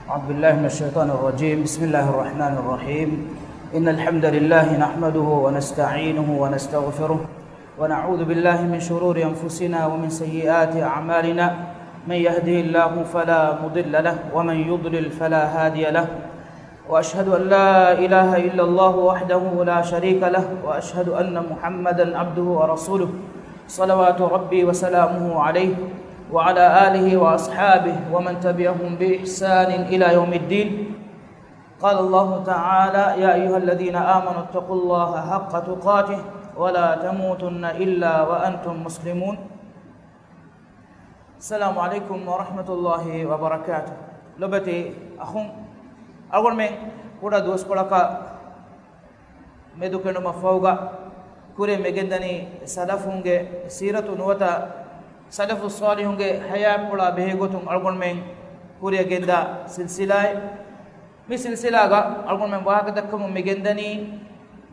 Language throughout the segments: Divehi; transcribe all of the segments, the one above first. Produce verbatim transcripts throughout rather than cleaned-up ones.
أعوذ بالله من الشيطان الرجيم. بسم الله الرحمن الرحيم. إن الحمد لله نحمده ونستعينه ونستغفره، ونعوذ بالله من شرور أنفسنا ومن سيئات أعمالنا. من يهده الله فلا مضل له، ومن يضلل فلا هادي له. وأشهد أن لا إله إلا الله وحده لا شريك له، وأشهد أن محمدا عبده ورسوله، صلوات ربي وسلامه عليه وعلى آله وأصحابه ومن تبعهم بإحسان إلى يوم الدين. قال الله تعالى: يا أيها الذين آمنوا اتقوا الله حق تقاته ولا تموتن إلا وأنتم مسلمون. السلام عليكم ورحمة الله وبركاته. ލޮބުވެތި އަޚުން، އަޅުގަނޑުމެން ކުޑަ ދުވަސްކޮޅަކަށް މެދުކެނޑުމަށްފަހުގަ ކުރިއަށް މިގެންދަނީ ސަލަފުންގެ ސީރަތު ނުވަތަ ސަލަފު ޞާލިޙުންގެ ޙަޔާތްޕުޅާ ބެހޭގޮތުން އަޅުގަނޑުމެން ކުރިއަށް ގެންދާ ސިލްސިލާއެއް. މި ސިލްސިލާގަ އަޅުގަނޑުމެން ވާހަކަދައްކަމުން މިގެންދަނީ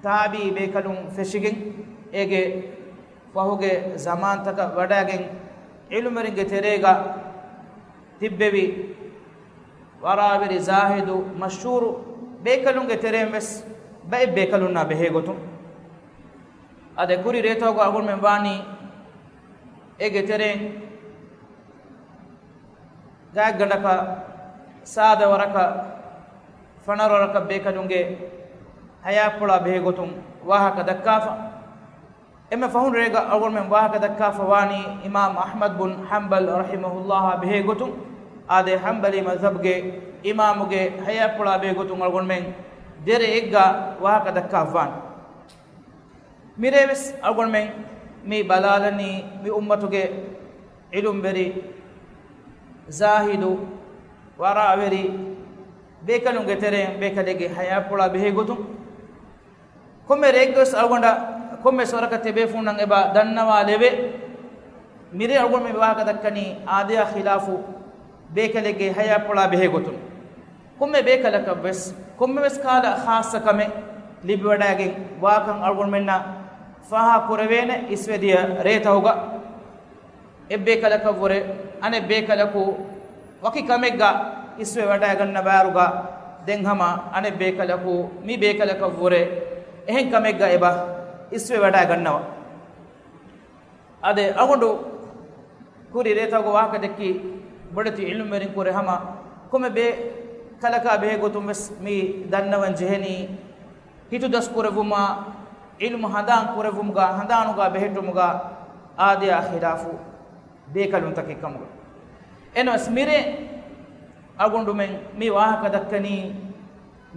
ތާބިޢީ ބޭކަލުން ފެށިގެން އޭގެ ފަހުގެ ޒަމާންތަކަށް ވަޑައިގެން ޢިލްމުވެރިންގެ ތެރޭގަ ތިއްބެވި ވަރާވެރި ޒާހިދު މަޝްހޫރު ބޭކަލުންގެ ތެރެއިން ވެސް ބައެއް ބޭކަލުންނާ ބެހޭގޮތުން. އާދެ، ކުރި ރޭތަކުގަ އަޅުގަނޑުމެން ވާނީ އޭގެ ތެރެއިން ގާތްގަނޑަކަށް ސާދަ ވަރަކަށް ފަނަރަ ވަރަކަށް ބޭކަލުންގެ ޙަޔާތްޕުޅާ ބެހޭގޮތުން ވާހަކަ ދައްކާފަ. އެންމެ ފަހުން ރޭގަ އަޅުގަނޑުމެން ވާހަކަ ދައްކާފަ ވާނީ އިމާމް އަޙްމަދު ބުން ޙަންބަލް ރަޙިމަހުﷲ ބެހޭގޮތުން. އާދެ، ޙަންބަލީ މަޛްހަބުގެ އިމާމުގެ ޙަޔާތްޕުޅާ ބެހޭގޮތުން އަޅުގަނޑުމެން ދެރައެއްގަ ވާހަކަ ދައްކާފަވާނެ. މިރޭވެސް އަޅުގަނޑުމެން މި ބަލާލަނީ މި އުއްމަތުގެ ޢިލްމުވެރި، ޒާހިދު، ވަރާވެރި ބޭކަލުންގެ ތެރެއިން ބޭކަލެއްގެ ޙަޔާތްޕުޅާ ބެހޭގޮތުން. ކޮންމެ ރެއެއްގަވެސް އަޅުގަނޑަށް ކޮންމެސް ވަރަކަށް ތިބޭފުޅުންނަށް އެބަ ދަންނަވާލެވޭ، މިރޭ އަޅުގަނޑު މި ވާހަކަ ދައްކަނީ އާދަޔާ ޚިލާފު ބޭކަލެއްގެ ޙަޔާތްޕުޅާ ބެހޭގޮތުން. ކޮންމެ ބޭކަލަކަށްވެސް ކޮންމެވެސް ކަހަލަ ޚާއްޞަ ކަމެއް ލިބިވަޑައިގެން ވާކަން އަޅުގަނޑުމެންނަށް ފާހަގަކުރެވޭނެ އިސްވެދިޔަ ރޭތަކުގަ. އެއްބޭކަލަކަށްވުރެ އަނެއްބޭކަލަކު ވަކި ކަމެއްގަ އިސްވެވަޑައިގަންނަ ބާރުގަ ދެން ހަމަ އަނެއްބޭކަލަކު މި ބޭކަލަކަށްވުރެ އެހެން ކަމެއްގަ އެބަ އިސްވެވަޑައިގަންނަވާ. އާދެ، އަޅުގަނޑު ކުރި ރޭތަކުގަ ވާހަކަ ދެއްކި ބޮޑެތި ޢިލްމުވެރިން ކުރެ ހަމަ ކޮންމެ ބޭކަލަކާ ބެހޭގޮތުން ވެސް މި ދަންނަވަން ޖެހެނީ، ހިތުދަސް ކުރެއްވުމާ، ޢިލްމު ހަނދާން ކުރެއްވުމުގަ، ހަނދާނުގަ ބެހެއްޓުމުގަ އާދަޔާ ޚިލާފު ބޭކަލުންތަކެއް ކަމުގަ. އެނަމަވެސް މިރޭ އަޅުގަނޑުމެން މި ވާހަކަ ދައްކަނީ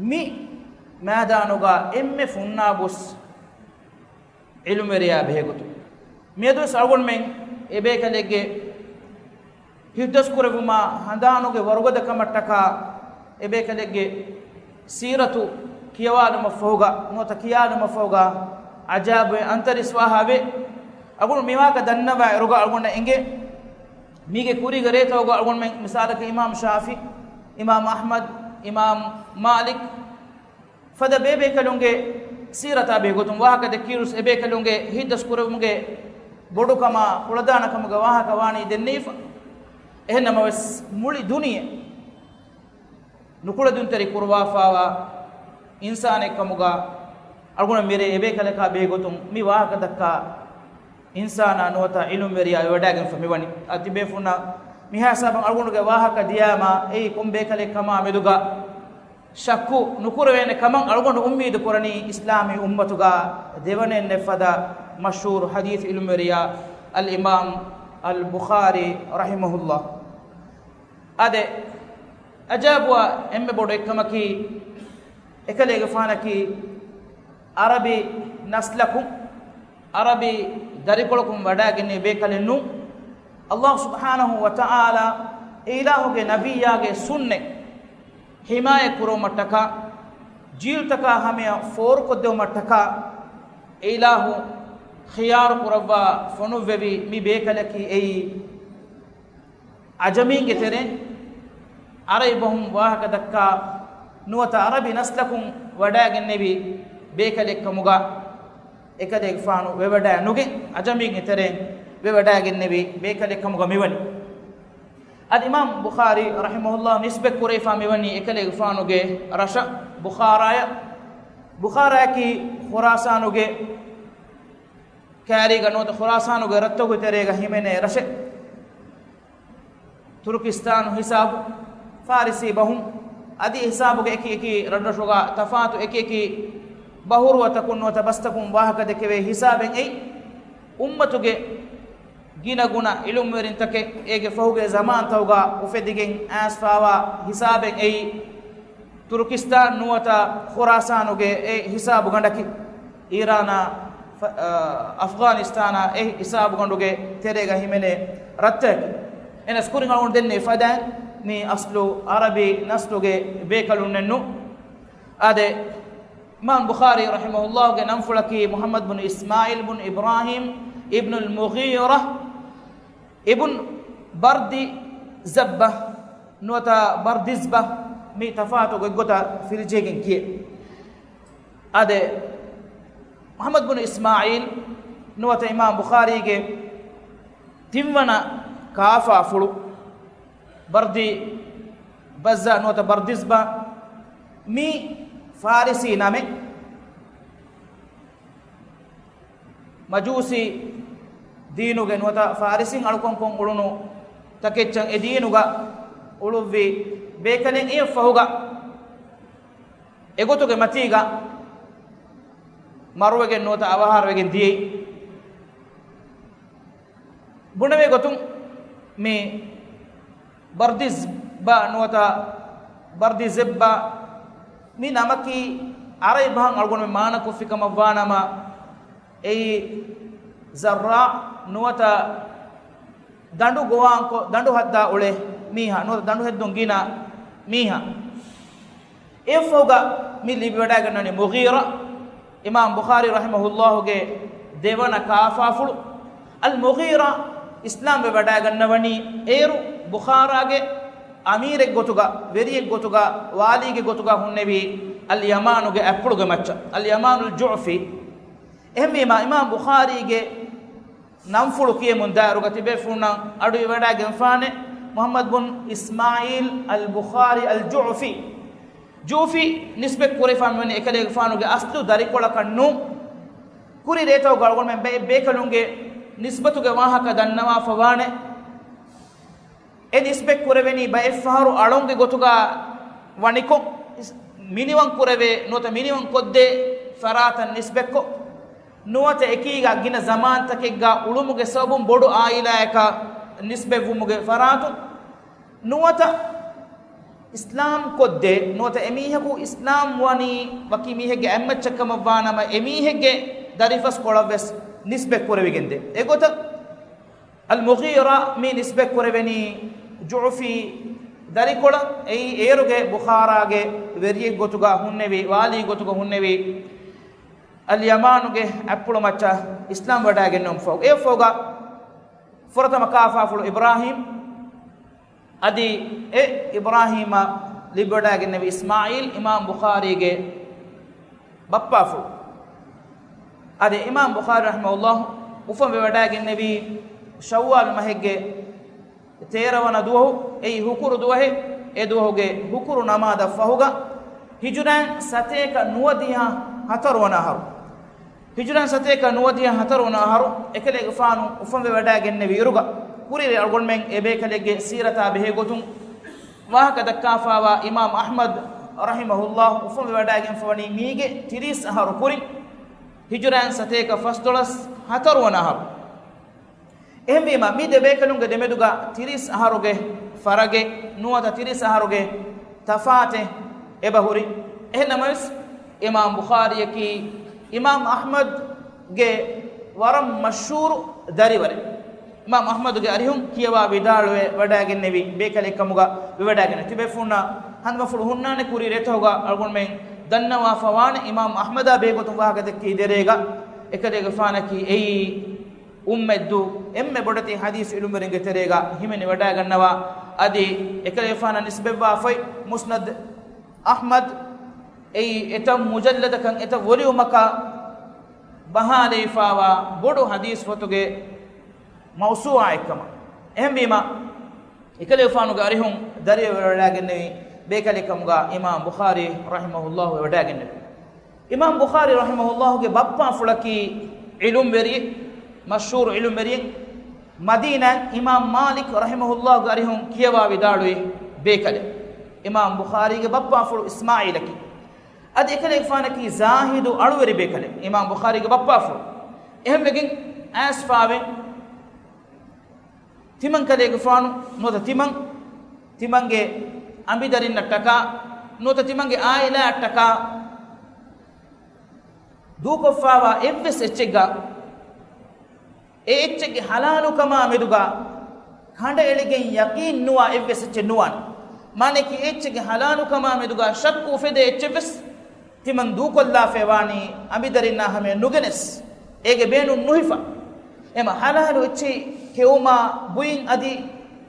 މި މައިދާނުގަ އެންމެ ފުންނާބުސް ޢިލްމުވެރިޔާ ބެހޭގޮތުން. މިއަދުވެސް އަޅުގަނޑުމެން އެބޭކަލެއްގެ ހިތްދަސްކުރެއްވުމާ ހަނދާނުގެ ވަރުގަދަކަމަށްޓަކާ އެބޭކަލެއްގެ ސީރަތު ކިޔަވާލުމަށްފަހުގަ، ނުވަތަ ކިޔާލުމަށްފަހުގަ އަޖައިބުވެ އަންތަރީސް ވާހާވެ. އަޅުގަނޑު މިވާހަކަ ދަންނަވާ އިރުގަ އަޅުގަނޑަށް އެނގޭ، މީގެ ކުރީގެ ރޭތަކުގަ އަޅުގަނޑުމެން މިސާލަކަށް އިމާމް ޝާފިޢީ، އިމާމް އަޙްމަދު، އިމާމް މާލިކު، ފަދަ ބޭބޭކަލުންގެ ސީރަތާ ބެހޭގޮތުން ވާހަކަ ދެއްކިއިރުސް އެބޭކަލުންގެ ހިތްދަސްކުރެވުމުގެ ބޮޑުކަމާ ކުޅަދާނަކަމުގެ ވާހަކަ ވާނީ ދެންނެވިފަ. އެހެންނަމަވެސް މުޅި ދުނިޔެ ނުކުޅެދުންތެރި ކުރުވާފާވާ އިންސާނެއްކަމުގަ އަޅުގަނޑު މިރޭ އެބޭކަލަކާ ބެހޭގޮތުން މި ވާހަކަ ދައްކާ އިންސާނާ ނުވަތަ ޢިލްމުވެރިޔާ ވެވަޑައިގެންފަ މިވަނީ. އަދި ތިބޭފުންނަށް މިހާ ހިސާބަށް އަޅުގަނޑުގެ ވާހަކަ ދިޔާމާ އެއީ ކޮން ބޭކަލެއްކަމާ މެދުގަ ޝައްކު ނުކުރެވޭނެ ކަމަށް އަޅުގަނޑު އުއްމީދު ކުރަނީ އިސްލާމީ އުއްމަތުގަ ދެވަނައެއްނެއް ފަދަ މަޝްހޫރު ޙަދީޘް ޢިލްމުވެރިޔާ އަލްއިމާމް އަލްބުޚާރީ ރަޙިމަހުﷲ. އާދެ، އަޖައިބުވާ އެންމެ ބޮޑު އެއްކަމަކީ، އެކަލޭގެފާނަކީ ޢަރަބި ނަސްލަކުން، ޢަރަބި ދަރިކޮޅަކުން ވަޑައިގެންނެވި ބޭކަލެއް ނޫން. ﷲ ސުބްޙާނަހޫ ވަތަޢާލާ އެ އިލާހުގެ ނަބިއްޔާގެ ސުންނަތް ޙިމާޔަތް ކުރުމަށްޓަކާ، ޖީލްތަކާ ހަމަޔަށް ފޯރުކޮށްދެވުމަށްޓަކާ، އެ އިލާހު ޚިޔާރު ކުރައްވާ ފޮނުއްވެވި މި ބޭކަލަކީ އެއީ، ޢަޖަމީންގެ ތެރެއިން ޢަރަބި ބަހުން ވާހަކަ ދައްކާ ނުވަތަ ޢަރަބި ނަސްލަކުން ވަޑައިގެންނެވި ބޭކަލެއްކަމުގަ އެކަލޭގެފާނު ވެވަޑައި ނުގެން، ޢަޖަމީންގެ ތެރެއިން ވެވަޑައިގެންނެވި ބޭކަލެއްކަމުގަ މިވަނީ. އަދި އިމާމް ބުޚާރީ ރަޙިމަހުﷲ ނިސްބަތް ކުރެވިފާ މިވަނީ އެކަލޭގެފާނުގެ ރަށަށް، ބުޚާރާޔަށް. ބުޚާރާއަކީ ޚުރާސާނުގެ ކައިރީގަ ނުވަތަ ޚުރާސާނުގެ ރަށްތަކުގެ ތެރޭގަ ހިމެނޭ ރަށެއް. ތުރުކިސްތާނު ހިސާބު، ފާރިސީ ބަހުން، އަދި ހިސާބުގެ އެކި އެކި ރަށްރަށުގަ ތަފާތު އެކި އެކި ބަހުރުވަތަކުން ނުވަތަ ބަސްތަކުން ވާހަކަ ދެކެވޭ ހިސާބެއް އެއީ، އުއްމަތުގެ ގިނަ ގުނަ އިލްމުވެރިންތަކެއް އޭގެ ފަހުގެ ޒަމާންތަކުގަ އުފެދިގެން އައިސްފާވާ ހިސާބެއް އެއީ، ތުރުކިސްތާން ނުވަތަ ޚުރާސާނުގެ އެ ހިސާބު ގަނޑަކީ، އީރާނާ، ފަ-، އަ، އަފްޣާނިސްތާނާ އެ ހިސާބު ގަނޑުގެ ތެރޭގަ ހިމެނޭ ރަށްތަކެއް. އެހެނަސް ކުރިން އަޅުގަނޑު ދެންނެވި ފަދައިން މި އަސްލު އަރަބި ނަސްލުގެ ބޭކަލުންނެއްނު. އާދެ، އިމާމް ބުޚާރީ ރަޙިމަހުﷲގެ ނަންފުޅަކީ މުޙައްމަދު ބުނު އިސްމާޢީލް ބުނު އިބްރާހީމް އިބްނުލް މުޣީރަ އިބްނު ބަރްދިޒައްބަ ނުވަތަ ބަރްދިޒްބަ، މި ތަފާތު ގޮތްގޮތަށް ފިލިޖެހިގެން ކިޔޭ. އާދެ، މުޙައްމަދު ބުނު އިސްމާޢީލް ނުވަތަ އިމާމް ބުޚާރީގެ ތިންވަނަ ކާފާފުޅު، ބަރްދި ބައްޒަ ނުވަތަ ބަރްދިޒްބަ، މި ފާރިސީ ނަމެއް. މަޖޫސީ ދީނުގެ ނުވަތަ ފާރިސީން އަޅުކަންކޮށް އުޅުނު ތަކެއްޗަށް އެ ދީނުގަ އުޅުއްވި ބޭކަލެއް އެއަށްފަހުގަ އެގޮތުގެ މަތީގަ މަރުވެގެން ނުވަތަ އަވަހާރަވެގެން ދިޔައީ. ބުނެވޭ ގޮތުން މި ބަރްދިޒްބަ ނުވަތަ ބަރްދިޒެއްބަ މި ނަމަކީ އަރަބި ބަހަށް އަޅުގަނޑުމެން މާނަކޮށްފި ކަމަށްވާނަމަ، އެއީ ޒައްރާ ނުވަތަ ދަނޑު ގޮވާންކޮށް، ދަނޑު ހައްދާ އުޅޭ މީހާ ނުވަތަ ދަނޑު ހެއްދުން ގިނަ މީހާ. އެއަށްފަހުގަ މި ލިބިވަޑައިގަންނަވަނީ މުޣީރަ، އިމާމް ބުޚާރީ ރަޙިމަހުﷲގެ ދެވަނަ ކާފާފުޅު. އަލް މުޣީރަ އިސްލާމްވެ ވަޑައިގަންނަވަނީ އޭރު ބުޚާރާގެ އަމީރެއް ގޮތުގަ، ވެރިއެއް ގޮތުގަ، ވާލީގެ ގޮތުގަ ހުންނެވި އަލް ޔަމާނުގެ އަތްޕުޅުގެ މައްޗަށް، އަލް ޔަމާނުލް ޖުޢުފީ. އެހެންވީމާ، އިމާމް ބުޚާރީގެ ނަންފުޅު ކިޔެމުން ދާއިރުގަ ތިބޭފުޅުންނަށް އަޑުއިވަޑައިގެންފާނެ މުޙައްމަދު ބުން އިސްމާޢީލް އަލް ބުޚާރީ އަލް ޖުޢުފީ. ޖުޢުފީ ނިސްބަތް ކުރެވިފާ މިވަނީ އެކަލޭގެފާނުގެ އަސްލު ދަރިކޮޅަކަށް ނޫން. ކުރި ރޭތަކުގަ އަޅުގަނޑުމެން ބައެއް ބޭކަލުންގެ ނިސްބަތުގެ ވާހަކަ ދަންނަވާފަ ވާނެ. އެ ނިސްބަތް ކުރެވެނީ ބައެއްފަހަރު އަޅުންގެ ގޮތުގަ ވަނިކޮށް، މިނިވަން ކުރެވޭ ނުވަތަ މިނިވަން ކޮށްދޭ ފަރާތަށް ނިސްބަތްކޮށް، ނުވަތަ އެކީގަ ގިނަ ޒަމާންތަކެއްގަ އުޅުމުގެ ސަބަބުން ބޮޑު އާއިލާއަކަށް ނިސްބަތްވުމުގެ ފަރާތުން، ނުވަތަ އިސްލާމް ކޮށްދޭ، ނުވަތަ އެމީހަކު އިސްލާމް ވަނީ ވަކި މީހެއްގެ އަތްމައްޗަށް ކަމަށްވާނަމަ، އެމީހެއްގެ ދަރިފަސްކޮޅަށްވެސް ނިސްބަތް ކުރެވިގެންދޭ. އެގޮތަށް އަލް މުޣީރާ މި ނިސްބަތް ކުރެވެނީ ޖުޢުފީ ދަރިކޮޅަށް، އެއީ އޭރުގެ ބުޚާރާގެ ވެރިއެއް ގޮތުގަ ހުންނެވި، ވާލީ ގޮތުގަ ހުންނެވި އަލް ޔަމާނުގެ އަތްޕުޅު މައްޗަށް އިސްލާމް ވަޑައިގެންނެވުމުން ފަހު. އެއަށްފަހުގަ ފުރަތަމަ ކާފާފުޅު އިބްރާހީމް، އަދި އެ އިބްރާހީމަށް ލިބިވަޑައިގެންނެވި އިސްމާޢީލް އިމާމް ބުޚާރީގެ ބައްޕާފުޅު. އަދި އިމާމް ބުޚާރީ ރަޙިމަހުﷲ އުފަންވެވަޑައިގެންނެވީ ޝައްވާލް މަހެއްގެ ތޭރަ ވަނަ ދުވަހު، އެއީ ހުކުރު ދުވަހެއް. އެ ދުވަހުގެ ހުކުރު ނަމާދަށް ފަހުގަ، ހިޖުރައިން ސަތޭކަ ނުވަދިހަ ހަތަރު ވަނަ އަހަރު، ހިޖުރައިން ސަތޭކަ ނުވަދިހަ ހަތަރު ވަނަ އަހަރު އެކަލޭގެފާނު އުފަންވެވަޑައިގެންނެވި އިރުގަ، ކުރިއެރި އަޅުގަނޑުމެން އެބޭކަލެއްގެ ސީރަތާ ބެހޭގޮތުން ވާހަކަ ދައްކާފާވާ އިމާމް އަޙްމަދު ރަޙިމަހުﷲ އުފަންވެވަޑައިގެންފަވަނީ މީގެ ތިރީސް އަހަރު ކުރިން، ހިޖުރައިން ސަތޭކަ ފަސްދޮޅަސް ހަތަރު ވަނަ އަހަރު. އެހެންވީމަ، މި ދެބޭކަލުންގެ ދެމެދުގަ ތިރީސް އަހަރުގެ ފަރަގެއް ނުވަތަ ތިރީސް އަހަރުގެ ތަފާތެއް އެބަހުރި. އެހެންނަމަވެސް، އިމާމް ބުޚާރީއަކީ އިމާމް އަޙްމަދުގެ ވަރަށް މަޝްހޫރު ދަރިވަރެއް. އިމާމް އަޙްމަދުގެ އަރިހުން ކިޔަވާ ވިދާޅުވެ ވަޑައިގެންނެވި ބޭކަލެއް ކަމުގަ ވެވަޑައިގެންނެވި. ތިބޭފުޅުންނަށް ހަނދުމަފުޅު ހުންނާނެ، ކުރީ ރޭތަކުގަ އަޅުގަނޑުމެން ދަންނަވާފަ ވާނެ، އިމާމް އަޙްމަދާ ބެހޭގޮތުން ވާހަކަ ދެއްކި ދެރޭގަ އެކަލޭގެފާނަކީ އެއީ އުއްމަތްދޫ އެންމެ ބޮޑެތި ޙަދީޘް ޢިލްމުވެރިންގެ ތެރޭގަ ހިމެނި ވަޑައިގަންނަވާ، އަދި އެކަލޭފާނަށް ނިސްބަތްވާފައި މުސްނަދު އަޙްމަދު އެއީ އެތައް މުޖައްލަދަކަށް އެތައް ވޮލިއުމަކަށް ބަހާލައިފާވާ ބޮޑު ޙަދީޘް ފޮތުގެ މައުސޫޢާއެއްކަމަށް. އެހެންވީމަ، އެކަލޭގެފާނުގެ އަރިހުން ދަރިވަރުވެވަޑައިގެންނެވި ބޭކަލެއް ކަމުގަ އިމާމް ބުޚާރީ ރަޙިމަހުﷲ ވެވަޑައިގެންނެވި. އިމާމް ބުޚާރީ ރަޙިމަހުﷲގެ ބައްޕާފުޅަކީ ޢިލްމުވެރިއެއް، މަޝްހޫރު ޢިލްމުވެރިއެއް. މަދީނާއިން އިމާމް މާލިކް ރަޙިމަހުﷲގެ އަރިހުން ކިޔަވާ ވިދާޅުވި ބޭކަލެއް. އިމާމް ބުޚާރީގެ ބައްޕާފުޅު އިސްމާޢީލަކީ. އަދި އެކަލޭގެފާނަކީ ޒާހިދު އަޅުވެރި ބޭކަލެއް، އިމާމް ބުޚާރީގެ ބައްޕާފުޅު. އެހެންވެގެން އައިސްފާވެ ތިމަންކަލޭގެފާނު ނުވަތަ ތިމަން، ތިމަންގެ އަނބިދަރިންނަށްޓަކާ ނުވަތަ ތިމަންގެ އާއިލާއަށްޓަކާ ދޫކޮށްފާވާ އެއްވެސް އެއްޗެއްގަ، އެ އެއްޗެއްގެ ޙަލާލުކަމާ މެދުގަ ކަނޑައެޅިގެން ޔަޤީން ނުވާ އެއްވެސް އެއްޗެއް ނުވާނެ. މާނައަކީ އެ އެއްޗެއްގެ ޙަލާލުކަމާ މެދުގަ ޝައްކު އުފެދޭ އެއްޗެއްވެސް ތިމަން ދޫކޮށްލާފައި ވާނީ އަނބިދަރިންނާ ހަމަޔަށް ނުގެނެސް، އޭގެ ބޭނުން ނުހިފާ. އެމަ ޙަލާލު އެއްޗެއް ކެއުމާ ބުއިން އަދި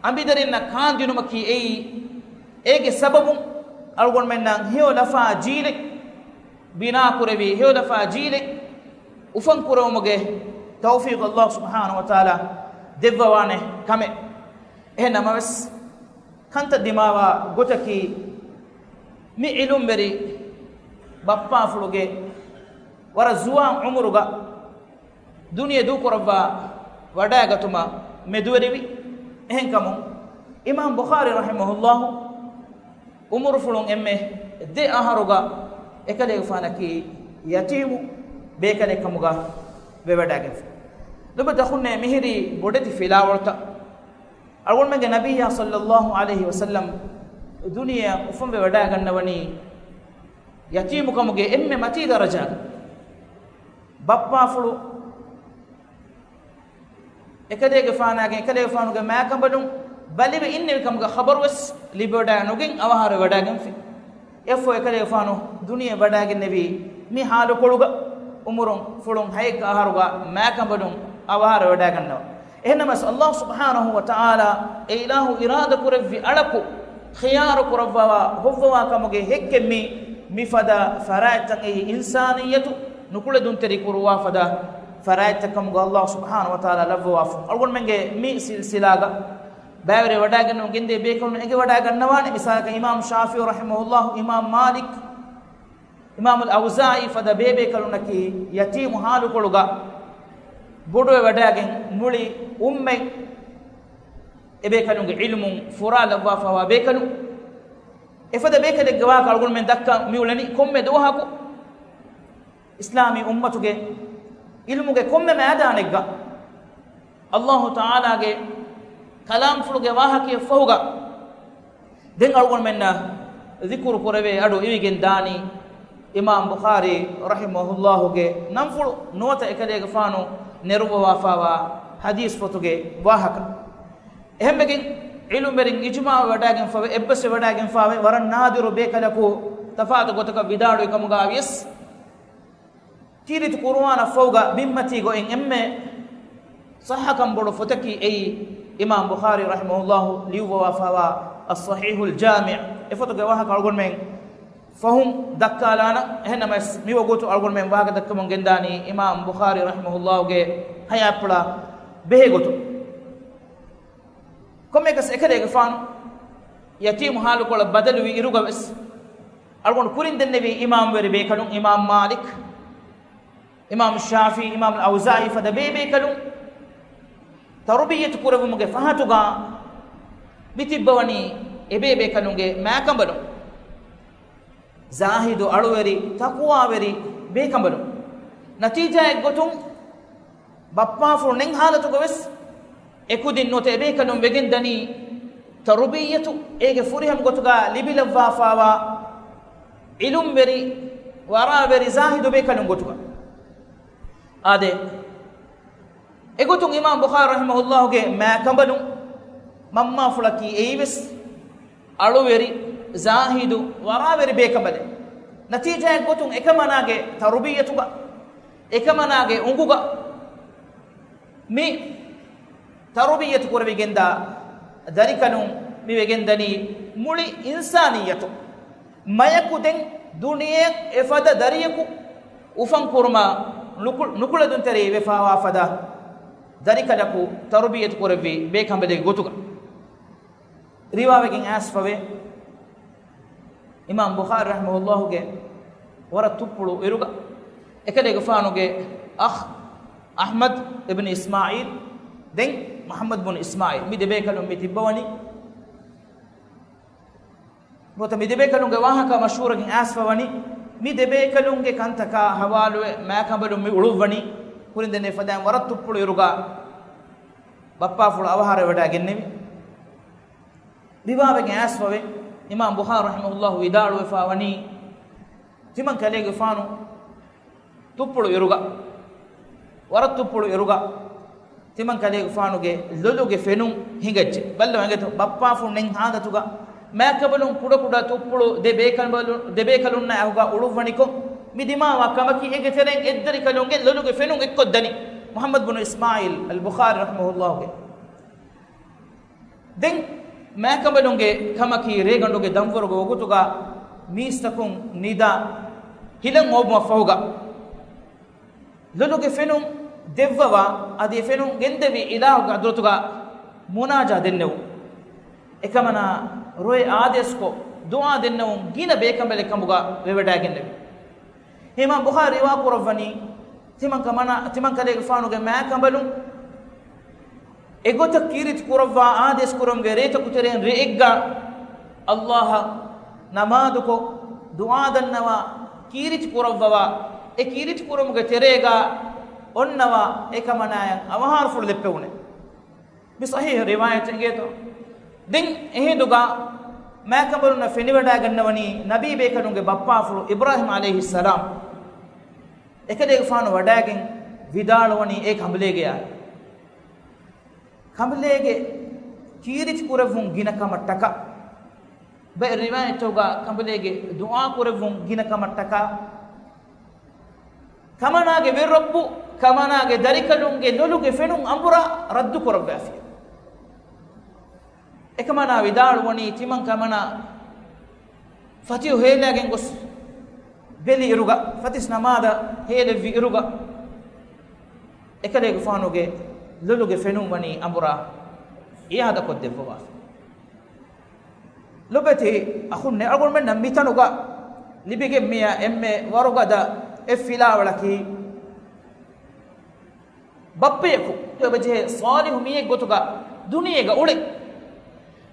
އަނބިދަރިންނަށް ކާންދިނުމަކީ އެއީ، އޭގެ ސަބަބުން އަޅުގަނޑުމެންނަށް ހެޔޮލަފާ ޖީލެއް ބިނާކުރެވި، ހެޔޮލަފާ ޖީލެއް އުފަންކުރެވުމުގެ ތައުފީޤު ﷲ ސުބްޙާނަހޫ ވަތަޢާލާ ދެއްވަވާނެ ކަމެއް. އެހެން ނަމަވެސް، ކަންތައް ދިމާވާ ގޮތަކީ، މި ޢިލްމުވެރި ބައްޕާފުޅުގެ ވަރަށް ޒުވާން ޢުމުރުގަ ދުނިޔެ ދޫކުރައްވާ ވަޑައިގަތުމަށް މެދުވެރިވި. އެހެންކަމުން، އިމާމް ބުޚާރީ ރަޙިމަހުﷲ ޢުމުރުފުޅުން އެންމެ ދެ އަހަރުގަ އެކަލޭގެފާނަކީ ޔަތީމު ބޭކަލެއް ކަމުގަ ވެވަޑައިގެންފި. ލޮބުވެތި އަޚުންނޭ، މިހިރީ ބޮޑެތި ފިލާވަޅުތައް. އަޅުގަނޑުމެންގެ ނަބިއްޔާ ޞައްލައްލާހު ޢަލައިހި ވަސައްލަމް ދުނިޔެއަށް އުފަންވެ ވަޑައިގަންނަވަނީ ޔަތީމުކަމުގެ އެންމެ މަތީ ދަރަޖާގަ. ބައްޕާފުޅު އެކަލޭގެފާނާގެ، އެކަލޭގެފާނުގެ މާކަނބަލުން ބަލިވެ އިންނެވި ކަމުގެ ޚަބަރުވެސް ލިބިވަޑައި ނުގެން އަވަހާރަވެވަޑައިގެންފި. އެއަށްފަހު އެކަލޭގެފާނު ދުނިޔެ ވަޑައިގެންނެވީ މި ޙާލުކޮޅުގަ، އުމުރުން ފުޅުން ހައެއް އަހަރުގަ މާކަނބަލުން އަވަހާރަވެވަޑައިގަންނަވާ. އެހެންނަމަވެސް، ﷲ ސުބްޙާނަހޫ ވަތަޢާލާ އެ އިލާހު އިރާދަކުރެއްވި އަޅަކު ޚިޔާރު ކުރައްވަވާ ހޮއްވަވާ ކަމުގެ ހެއްކެއް މީ، މިފަދަ ފަރާތްތައް އެއީ އިންސާނިއްޔަތު ނުކުޅެދުންތެރި ކުރުވާ ފަދަ ފަރާތްތައް ކަމުގަ ﷲ ސުބްޙާނަހޫ ވަތަޢާލާ ލައްވަވާފަ. އަޅުގަނޑުމެންގެ މި ސިލްސިލާގަ ބައިވެރިވެވަޑައިގެންނެވި ގެންދިޔަ ބޭކަލުން އެނގިވަޑައިގަންނަވާނެ. މިސާލަކަށް، އިމާމް ޝާފިޢީ ރަޙިމަހުﷲ، އިމާމް މާލިކް، އިމާމުލް އައުޒާޢީ ފަދަ ބޭބޭކަލުންނަކީ ޔަތީމު ޙާލުކޮޅުގަ ބޮޑުވެވަޑައިގެން މުޅި އުއްމަތް އެބޭކަލުންގެ ޢިލްމުން ފުރާލައްވާފަވާ ބޭކަލުން. އެފަދަ ބޭކަލެއްގެ ވާހަކަ އަޅުގަނޑުމެން ދައްކަން މިއުޅެނީ ކޮންމެ ދުވަހަކު އިސްލާމީ އުއްމަތުގެ ޢިލްމުގެ ކޮންމެ މައިދާނެއްގަ ﷲ ތަޢާލާގެ ކަލާމްފުޅުގެ ވާހަކައެއް ފަހުގަ، ދެން އަޅުގަނޑުމެންނަށް ޛިކުރު ކުރެވޭ އަޑު އިވިގެން ދާނީ އިމާމް ބުޚާރީ ރަޙިމަހުﷲގެ ނަންފުޅު ނުވަތަ އެކަލޭގެފާނު ނެރުއްވަވާފާވާ ޙަދީޘް ފޮތުގެ ވާހަކަ. އެހެންވެގެން، ޢިލްމުވެރިން އިޖުމާވެވަޑައިގެންފަވެ، އެއްބަސްވެވަޑައިގެންފާވެ، ވަރަށް ނާދިރު ބޭކަލަކު ތަފާތު ގޮތަކަށް ވިދާޅުވި ކަމުގަ ވިޔަސް، ތީރިތި ޤުރުއާނަށްފަހުގަ ބިންމަތީގަ އޮތް އެންމެ ޞައްޙަކަން ބޮޑު ފޮތަކީ އެއީ، އިމާމް ބުޚާރީ ރަޙިމަހުﷲ ލިޔުއްވަވާފާވާ އައްޞަޙީޙުލް ޖާމިޢު. އެފޮތުގެ ވާހަކަ އަޅުގަނޑުމެން ފަހުން ދައްކާލާނަން. އެހެންނަމަވެސް، މިވަގުތު އަޅުގަނޑުމެން ވާހަކަ ދައްކަމުން ގެންދާނީ އިމާމް ބުޚާރީ ރަޙިމަހުﷲގެ ޙަޔާތްޕުޅާ ބެހޭ ގޮތުން. ކޮންމެއަކަސް އެކަލޭގެފާނު ޔަތީމު ޙާލުކޮޅަށް ބަދަލުވި އިރުގަވެސް، އަޅުގަނޑު ކުރިން ދެންނެވި އިމާމްވެރި ބޭކަލުން، އިމާމް މާލިކް، އިމާމް ޝާފިޢީ، އިމާމް އައުޒާޢީ ފަދަ ބޭބޭކަލުން ތަރުބިއްޔަތު ކުރެއްވުމުގެ ފަހަތުގަ މި ތިއްބަވަނީ އެބޭބޭކަލުންގެ މާކަނބަލުން. ޒާހިދު އަޅުވެރި، ތަޤުވާވެރި ބޭކަނބަލުން. ނަތީޖާއެއްގޮތުން ބައްޕާފުޅު ނެތް ޙާލަތުގަވެސް އެކުދިން ނުވަތަ އެބޭކަލުން ވެގެންދަނީ ތަރުބިއްޔަތު އޭގެ ފުރިހަމަ ގޮތުގަ ލިބިލައްވާފާވާ ޢިލްމުވެރި، ވަރާވެރި ޒާހިދު ބޭކަލުން ގޮތުގަ. އާދެ، އެގޮތުން އިމާމް ބުޚާރީ ރަޙިމަހުﷲގެ މާކަނބަލުން މަންމާފުޅަކީ އެއީވެސް އަޅުވެރި، ޒާހިދު، ވަރާވެރި ބޭކަނބަލެއް. ނަތީޖާއެއްގޮތުން އެކަމަނާގެ ތަރުބިއްޔަތުގަ، އެކަމަނާގެ އުނގުގަ މި ތަރުބިއްޔަތު ކުރެވިގެންދާ ދަރިކަލުން މި ވެގެންދަނީ މުޅި އިންސާނިއްޔަތު މަޔަކު ދެން ދުނިޔެއަށް އެފަދަ ދަރިޔަކު އުފަން ކުރުމަށް ނުކު-، ނުކުޅެދުންތެރި ވެފާވާ ފަދަ ދަރިކަލަކު ތަރުބިއްޔަތު ކުރެއްވި ބޭކަނބަލެއްގެ ގޮތުގަ. ރިވާވެގެން އައިސްފަވޭ، އިމާމް ބުޚާރި ރަޙިމަހުﷲގެ ވަރަށް ތުއްޕުޅު އިރުގަ، އެކަލޭގެފާނުގެ އަޚް އަޙްމަދު އިބްނު އިސްމާޢީލް، ދެން މުޙައްމަދު ބުނު އިސްމާޢީލް، މި ދެބޭކަލުން މި ތިއްބަވަނީ. ނުވަތަ މި ދެބޭކަލުންގެ ވާހަކަ މަޝްހޫރަކަށް އައިސްފަވަނީ، މި ދެބޭކަލުންގެ ކަންތަކާ ހަވާލުވެ މާކަނބަލުން މި އުޅުއްވަނީ، ކުރިން ދެންނެވި ފަދައިން ވަރަށް ތުއްޕުޅު އިރުގަ ބައްޕާފުޅު އަވަހާރަވެވަޑައިގެންނެވި. ރިވާވެގެން އައިސްފަވޭ، އިމާމް ބުޚާރި ރަޙިމަހުﷲ ވިދާޅުވެފަ ވަނީ، ތިމަން ކަލޭގެފާނު ތުއްޕުޅު އިރުގަ، ވަރަށް ތުއްޕުޅު އިރުގަ، ތިމަން ކަލޭގެފާނުގެ ލޮލުގެ ފެނުން ހިނގައްޖެ. ބައްލަވާ އިނގޭތޯ، ބައްޕާފުޅު ނެތް ހާލަތުގަ މާކަނބަލުން ކުޑަކުޑަ ތުއްޕުޅު ދެ ބޭކަނބަލު-، ދެ ބޭކަލުންނާ އަހުގަ އުޅުއްވަނިކޮށް، މި ދިމާވާ ކަމަކީ އޭގެ ތެރެއިން އެއްދަރިކަލުންގެ ލޮލުގެ ފެނުން އެއްކޮށްދަނީ. މުޙައްމަދު ބުނު އިސްމާޢީލް އަލް ބުޚާރި ރަޙިމަހުﷲގެ ދެން މާކަނބަލުންގެ ކަމަކީ ރޭގަނޑުގެ ދަންވަރުގެ ވަގުތުގަ މީސްތަކުން ނިދާ ހިލަން އޮވުމަށްފަހުގަ، ލޮލުގެ ފެނުން ދެއްވަވާ، އަދި އެ ފެނުން ގެންދެވި އިލާހުގެ ޙަޟްރަތުގަ މުނާޖާ ދެންނެވުން. އެކަމަނާ ރޮއެ އާދޭސްކޮށް، ދުޢާ ދެންނެވުން ގިނަ ބޭކަނބަލެއް ކަމުގަ ވެވަޑައިގެންނެވި. އިމާމް ބުޚާރީ ރިވާ ކުރައްވަނީ، ތިމަން ކަމަނާ، ތިމަން ކަލޭގެފާނުގެ މާކަނބަލުން އެގޮތަށް ކީރިތި ކުރައްވާ އާދޭސް ކުރުމުގެ ރޭތަކު ތެރެއިން ރެއެއްގަ ﷲ އަށް ނަމާދުކޮށް، ދުޢާ ދަންނަވާ، ކީރިތި ކުރައްވަވާ، އެ ކީރިތި ކުރުމުގެ ތެރޭގަ އޮންނަވާ، އެކަމަނާއަށް އަވަހާރަފުޅު ދެއްވެވުނެ. މި ޞަޙީޙު ރިވާޔަތެއް އިނގޭތޯ. ދެން އެހިނދުގަ މާކަނބަލުންނަށް ފެނިވަޑައިގަންނަވަނީ ނަބީ ބޭކަލުންގެ ބައްޕާފުޅު އިބްރާހީމް ޢަލައިހިއްސަލާމް. އެކަލޭގެފާނު ވަޑައިގެން ވިދާޅުވަނީ އޭ ކަނބުލޭގެޔާ. ކަނބުލޭގެ ކީރިތި ކުރެއްވުން ގިނަ ކަމަށްޓަކާ. ބައެއް ރިވާޔަތްތަކުގަ ކަނބުލޭގެ ދުޢާ ކުރެއްވުން ގިނަ ކަމަށްޓަކާ. ކަމަނާގެ ވެރިރައްބު، ކަމަނާގެ ދަރިކަލުންގެ ލޮލުގެ ފެނުން އަނބުރާ ރައްދު ކުރައްވާފި. އެކަމަނާ ވިދާޅުވަނީ ތިމަން ކަމަނާ ފަތިހު ހޭލާގެން ގޮސް ބެލި އިރުގަ، ފަތިސް ނަމާދަށް ހޭލެއްވި އިރުގަ، އެކަލޭގެފާނުގެ ލޮލުގެ ފެނުން ވަނީ އަނބުރާ އިޢާދަކޮށްދެއްވަވާފި. ލޮބެތި އަޚުންނޭ، އަޅުގަނޑުމެންނަށް މިތަނުގަ ލިބިގެން މިއައި އެންމެ ވަރުގަދަ އެއް ފިލާވަޅަކީ، ބައްޕަޔަކު އެބަޖެހޭ ޞާލިޙު މީހެއް ގޮތުގަ ދުނިޔޭގަ އުޅެން.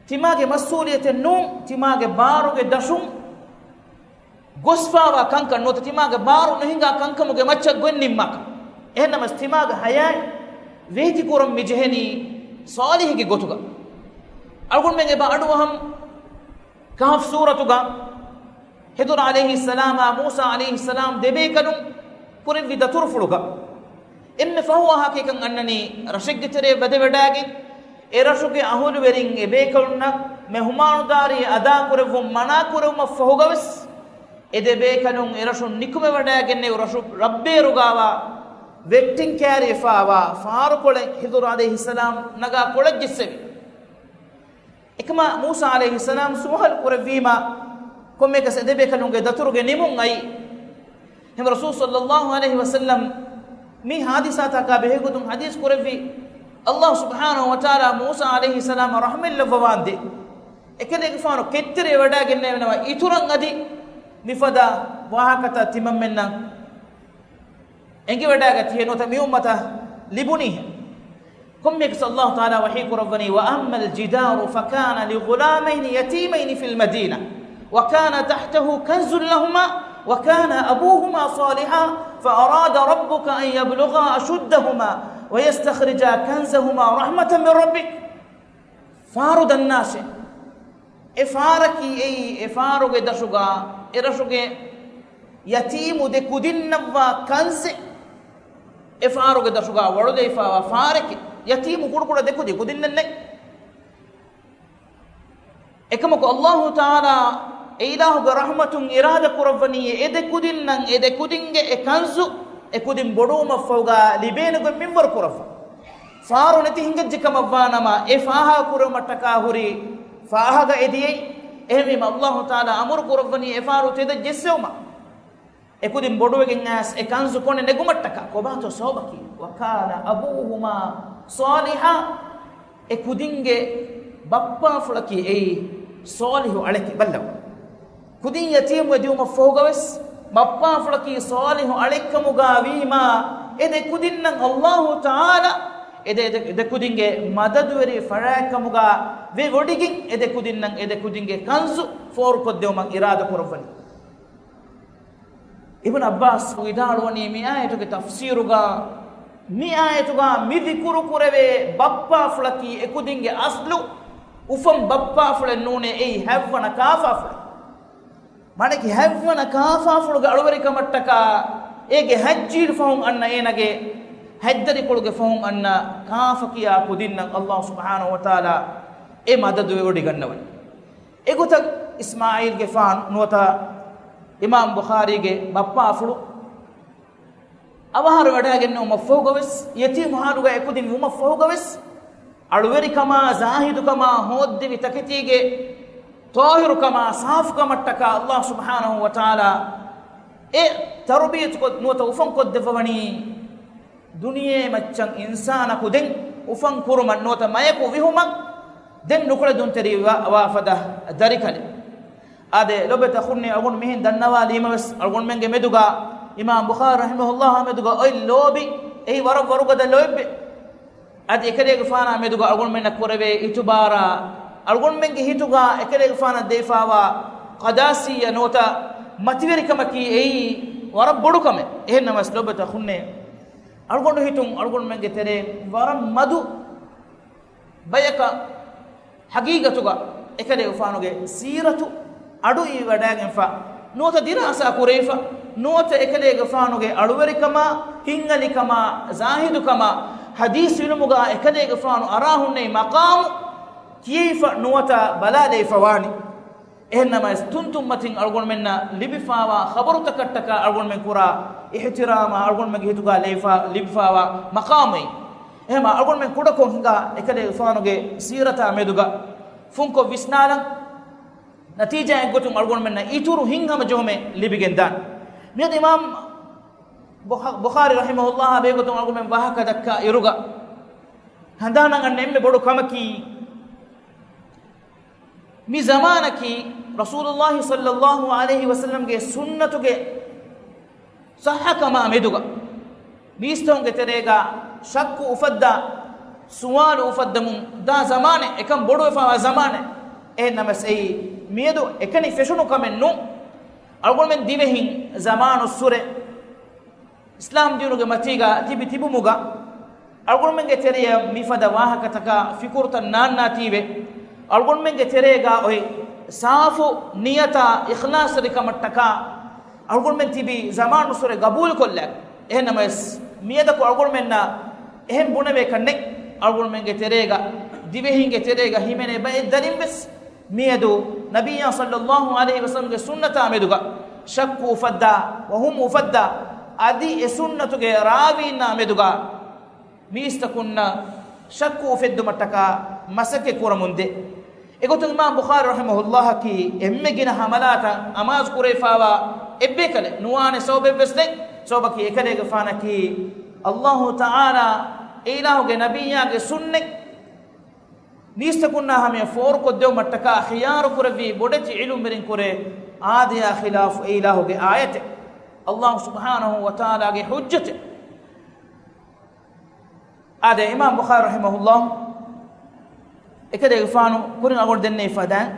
ތިމާގެ މަސްއޫލިއްޔަތެއް ނޫން، ތިމާގެ ބާރުގެ ދަށުން ގޮސްފާވާ ކަންކަން ނުވަތަ ތިމާގެ ބާރު ނުހިނގާ ކަންކަމުގެ މައްޗަށް ގޮތް ނިންމާކަށް. އެހެންނަމަވެސް ތިމާގެ ޙަޔާތް ވޭތިކުރަން މިޖެހެނީ ޞާލިޙެއްގެ ގޮތުގަ. އަޅުގަނޑުމެން އެބަ އަޑުއަހަން ކަހަފް ސޫރަތުގަ ހިޟުރު ޢަލައިހިއްސަލާމާ މޫސާ ޢަލައިހިއްސަލާމް ދެބޭކަލުން ކުރެއްވި ދަތުރުފުޅުގަ އެންމެ ފަހު ވާހަކައަކަށް އަންނަނީ ރަށެއްގެ ތެރެއަށް ވަދެވަޑައިގެން، އެ ރަށުގެ އަހުލުވެރިން އެ ބޭކަލުންނަށް މެހުމާނުދާރީ އަދާކުރެއްވުން މަނާކުރެވުމަށްފަހުގަވެސް، އެ ދެ ބޭކަލުން އެ ރަށުން ނިކުމެވަޑައިގެންނެވި ރަށު ރަށްބޭރުގާވާ ވެއްޓިން ކައިރިވެފާވާ ފާރުކޮޅެއް ހިޟުރު ޢަލައިހިއްސަލާމް ނަގާ ކޮޅަށް ޖެއްސެވި. އެކަމާ މޫސާ ޢަލައިހިއްސަލާމް ސުވާލު ކުރެއްވީމާ، ކޮންމެއަކަސް އެ ދެބޭކަލުންގެ ދަތުރުގެ ނިމުން އައީ. އެހެން ރަސޫލު ޞައްލައްލާހު ޢަލައިހި ވަސައްލަމް މި ޙާދިސާތަކާ ބެހޭގޮތުން ޙަދީޘް ކުރެއްވި، ﷲ ސުބްޙާނަހޫ ވަތަޢާލާ މޫސާ ޢަލައިހިއްސަލާމަށް ރަޙްމަތްލައްވަވާނދޭ. އެކަލޭގެފާނު ކެތްތެރޭ ވަޑައިގެންނެވިނަމަ، އިތުރަށް އަދި މިފަދަ ވާހަކަތައް ތިމަންމެންނަށް އެނގިވަޑައިގަތީހޭ ނުވަތަ މި އުއްމަތަށް ލިބުނީހޭ. ކޮންމެއަކަސް ﷲ ތަޢާލާ ވަޙީ ކުރައްވަނީ، وأما الجدار فكان لغلامين يتيمين في المدينة وكان تحته كنز لهما وكان أبوهما صالحا فأراد ربك أن يبلغا أشدهما ويستخرجا كنزهما رحمة من ربك. ފާރު ދަންނާށޭ. އެ ފާރަކީ އެއީ، އެ ފާރުގެ ދަށުގަ، އެ ރަށުގެ ޔަތީމު ދެ ކުދިންނަށްވާ ކަންޒެއް. އެ ފާރުގެ ދަށުގަ ވަޅުލައިފާވާ ފާރެކޭ. ޔަތީމު ކުޑަކުޑަ ދެ ކުދި، ކުދިންނެއް ނެތް. އެކަމަކު ﷲ ތަޢާލާ އެ އިލާހުގެ ރަޙްމަތުން އިރާދަ ކުރައްވަނީ އެ ދެ ކުދިންނަށް އެ ދެ ކުދިންގެ އެ ކަންޒު އެ ކުދިން ބޮޑުވުމަށްފަހުގަ ލިބޭނެ ގޮތް މިންވަރު ކުރައްވާ. ފާރު ނެތި ހިނގައްޖެ ކަމަށްވާނަމަ، އެ ފާހަގަ ކުރެވުމަށްޓަކާ ހުރި ފާހަގަ އެދިޔައީ. އެހެންވީމަ، ﷲ ތަޢާލާ އަމުރު ކުރައްވަނީ އެ ފާރު ތެދަށް ޖެއްސެވުމަށް. އެ ކުދިން ބޮޑުވެގެން އައިސް އެ ކަންޒު ކޮނެ ނެގުމަށްޓަކާ ކޮބާތޯ ސަބަބަކީ؟ وكان أبوهما صالحا. އެ ކުދިންގެ ބައްޕާފުޅަކީ އެއީ ޞާލިޙު އަޅެކޭ ބައްލަވާ. ކުދިން ޔަތީމުވެ ދިއުމަށްފަހުގަވެސް ބައްޕާފުޅަކީ ޞާލިޙު އަޅެއްކަމުގަ ވީމާ، އެ ދެ ކުދިންނަށް ﷲ ތަޢާލާ އެ ދެ، އެ ދެ، އެ ދެ ކުދިންގެ މަދަދުވެރި ފަރާތްކަމުގަ ވެވޮޑިގެން އެ ދެ ކުދިންނަށް އެ ދެ ކުދިންގެ ކަންޒު ފޯރުކޮށްދެވުމަށް އިރާދަކުރައްވަނީ. އިބްނު ޢައްބާސް ވިދާޅުވަނީ މި އާޔަތުގެ ތަފްސީރުގަ، މި އާޔަތުގަ މި ޛިކުރު ކުރެވޭ ބައްޕާފުޅަކީ އެ ކުދިންގެ އަސްލު އުފަން ބައްޕާފުޅެއް ނޫނޭ، އެއީ ހަތްވަނަ ކާފާފުޅެއް. މާނައަކީ ހަތްވަނަ ކާފާފުޅުގެ އަޅުވެރިކަމަށްޓަކާ އޭގެ ހަތްޖީލު ފަހުން އަންނަ އޭނަގެ ހަތްދަރިކޮޅުގެ ފަހުން އަންނަ ކާފަ ކިޔާ ކުދިންނަށް ﷲ ސުބްޙާނަހޫ ވަތަޢާލާ އެ މަދަދު ވެވޮޑިގަންނަވަނީ. އެގޮތަށް އިސްމާޢީލްގެފާނު ނުވަތަ އިމާމް ބުޚާރީގެ ބައްޕާފުޅު އަވަހާރަވެވަޑައިގެންނެވުމަށްފަހުގަވެސް، ޔަތީމު ޙާލުގަ އެކުދިން ވުމަށްފަހުގަވެސް، އަޅުވެރިކަމާ، ޒާހިދުކަމާ، ހޯއްދެވި ތަކެތީގެ ޠާހިރުކަމާ، ސާފުކަމަށްޓަކާ ﷲ ސުބްޙާނަހޫ ވަތަޢާލާ އެ ތަރުބިޔަތުކޮށް ނުވަތަ އުފަންކޮށްދެއްވަވަނީ، ދުނިޔެ މައްޗަށް އިންސާނަކު ދެން އުފަން ކުރުމަށް ނުވަތަ މަޔަކު ވިހުމަށް ދެން ނުކުޅެދުންތެރިވާ، ވާ ފަދަ ދަރިކަލެއް. އާދެ، ލޮބުވެތި އަޚުންނޭ، އަޅުގަނޑު މިހެން ދަންނަވާލީމަވެސް، އަޅުގަނޑުމެންގެ މެދުގަ، އިމާމް ބުޚާރީ ރަޙިމަހުﷲ މެދުގަ އޮތް ލޯބި، އެއީ ވަރަށް ވަރުގަދަ ލޯތްބެއް. އަދި އެކަލޭގެފާނާ މެދުގަ އަޅުގަނޑުމެންނަށް ކުރެވޭ އިތުބާރާ، އަޅުގަނޑުމެންގެ ހިތުގަ އެކަލޭގެފާނަށް ދެވިފާވާ ޤަދާސިއްޔަ ނުވަތަ މަތިވެރިކަމަކީ އެއީ ވަރަށް ބޮޑު ކަމެއް. އެހެންނަމަވެސް ލޮބުވެތި އަޚުންނޭ، އަޅުގަނޑު ހިތުން އަޅުގަނޑުމެންގެ ތެރޭ ވަރަށް މަދު ބަޔަކަށް ޙަޤީޤަތުގަ އެކަލޭގެފާނުގެ ސީރަތު އަޑުއިވިވަޑައިގެންފަ، ނުވަތަ ދިރާސާ ކުރެވިފަ، ނުވަތަ އެކަލޭގެފާނުގެ އަޅުވެރިކަމާ، ހިތްހަލިކަމާ، ޒާހިދުކަމާ، ޙަދީޘް ޢިލްމުގަ އެކަލޭގެފާނު އަރާ ހުންނެވި މަޤާމު ކިޔެވިފަ ނުވަތަ ބަލާލެވިފަ ވާނީ. އެހެންނަމަވެސް، ތުންތުންމަތިން އަޅުގަނޑުމެންނަށް ލިބިފާވާ ޚަބަރުތަކަށްޓަކާ އަޅުގަނޑުމެން ކުރާ އިޙްތިރާމާ، އަޅުގަނޑުމެންގެ ހިތުގަ ލެވިފާ، ލިބިފާވާ މަޤާމެއް. އެހެންމާ އަޅުގަނޑުމެން ކުޑަކޮށް ހިނގާ އެކަލޭގެފާނުގެ ސީރަތާ މެދުގަ ފުންކޮށް ވިސްނާލަން. ނަތީޖާއެއްގޮތުން އަޅުގަނޑުމެންނަށް އިތުރު ހިތްހަމަޖެހުމެއް ލިބިގެންދާނެ. މިއަދު އިމާމް ބުޚާ-، ބުޚާރީ ރަޙިމަހުﷲ ބެހޭގޮތުން އަޅުގަނޑުމެން ވާހަކަ ދައްކާ އިރުގަ ހަނދާނަށް އަންނަ އެންމެ ބޮޑު ކަމަކީ، މި ޒަމާނަކީ ރަސޫލުﷲ ޞައްލަﷲ ޢަލައިހި ވަސައްލަމްގެ ސުންނަތުގެ ޞައްޙަކަމާ މެދުގަ މީސްތަކުންގެ ތެރޭގަ ޝައްކު އުފައްދާ، ސުވާލު އުފައްދަމުން ދާ ޒަމާނެއް، އެކަން ބޮޑުވެފާވާ ޒަމާނެއް. އެހެންނަމަވެސް، އެއީ މިއަދު އެކަނި ފެށުނު ކަމެއް ނޫން. އަޅުގަނޑުމެން ދިވެހިން ޒަމާނުއްސުރެ އިސްލާމް ދީނުގެ މަތީގަ ތިބި ތިބުމުގަ، އަޅުގަނޑުމެންގެ ތެރެއަށް މިފަދަ ވާހަކަތަކާ ފިކުރުތައް ނާންނާތީވެ، އަޅުގަނޑުމެންގެ ތެރޭގަ އޮތް ސާފު ނިޔަތާ އިޚްލާޞްތެރިކަމަށްޓަކާ އަޅުގަނޑުމެން ތިބީ ޒަމާނުއްސުރެ ގަބޫލުކޮށްލާ. އެހެންނަމަވެސް، މިއަދަކު އަޅުގަނޑުމެންނަށް އެހެން ބުނެވޭކަށް ނެތް. އަޅުގަނޑުމެންގެ ތެރޭގަ، ދިވެހިންގެ ތެރޭގަ ހިމެނޭ ބައެއް ދަރިން ވެސް މިއަދު ނަބިއްޔާ ޞައްލަﷲ ޢަލައިހި ވަސައްލަމްގެ ސުންނަތާ މެދުގަ ޝައްކު އުފައްދާ، ވަހުމު އުފައްދާ، އަދި އެ ސުންނަތުގެ ރާވީންނާ މެދުގަ މީސްތަކުންނަށް ޝައްކު އުފެއްދުމަށްޓަކާ މަސައްކަތް ކުރަމުންދޭ. އެގޮތުން އިމާމް ބުޚާރީ ރަޙިމަހުﷲއަކީ އެންމެ ގިނަ ހަމަލާތައް އަމާޒު ކުރެވިފާވާ އެއްބޭކަލެއް ނުވާނެ ސަބަބެއްވެސް ނެތް. ސަބަބަކީ އެކަލޭގެފާނަކީ ﷲ ތަޢާލާ އެ އިލާހުގެ ނަބިއްޔާގެ ސުންނަތް މީސްތަކުންނާ ހަމަޔަށް ފޯރުކޮށްދެވުމަށްޓަކާ ޚިޔާރު ކުރެއްވި ބޮޑެތި ޢިލްމުވެރިން ކުރެ އާދަޔާ ޚިލާފު އެ އިލާހުގެ އާޔަތެއް، ﷲ ސުބްޙާނަހޫ ވަތަޢާލާގެ ޙުއްޖަތެއް. އާދެ، އިމާމް ބުޚާރީ ރަޙިމަހުﷲ އެކަލޭގެފާނު ކުރިން އަޅުގަނޑު ދެންނެވި ފަދައިން،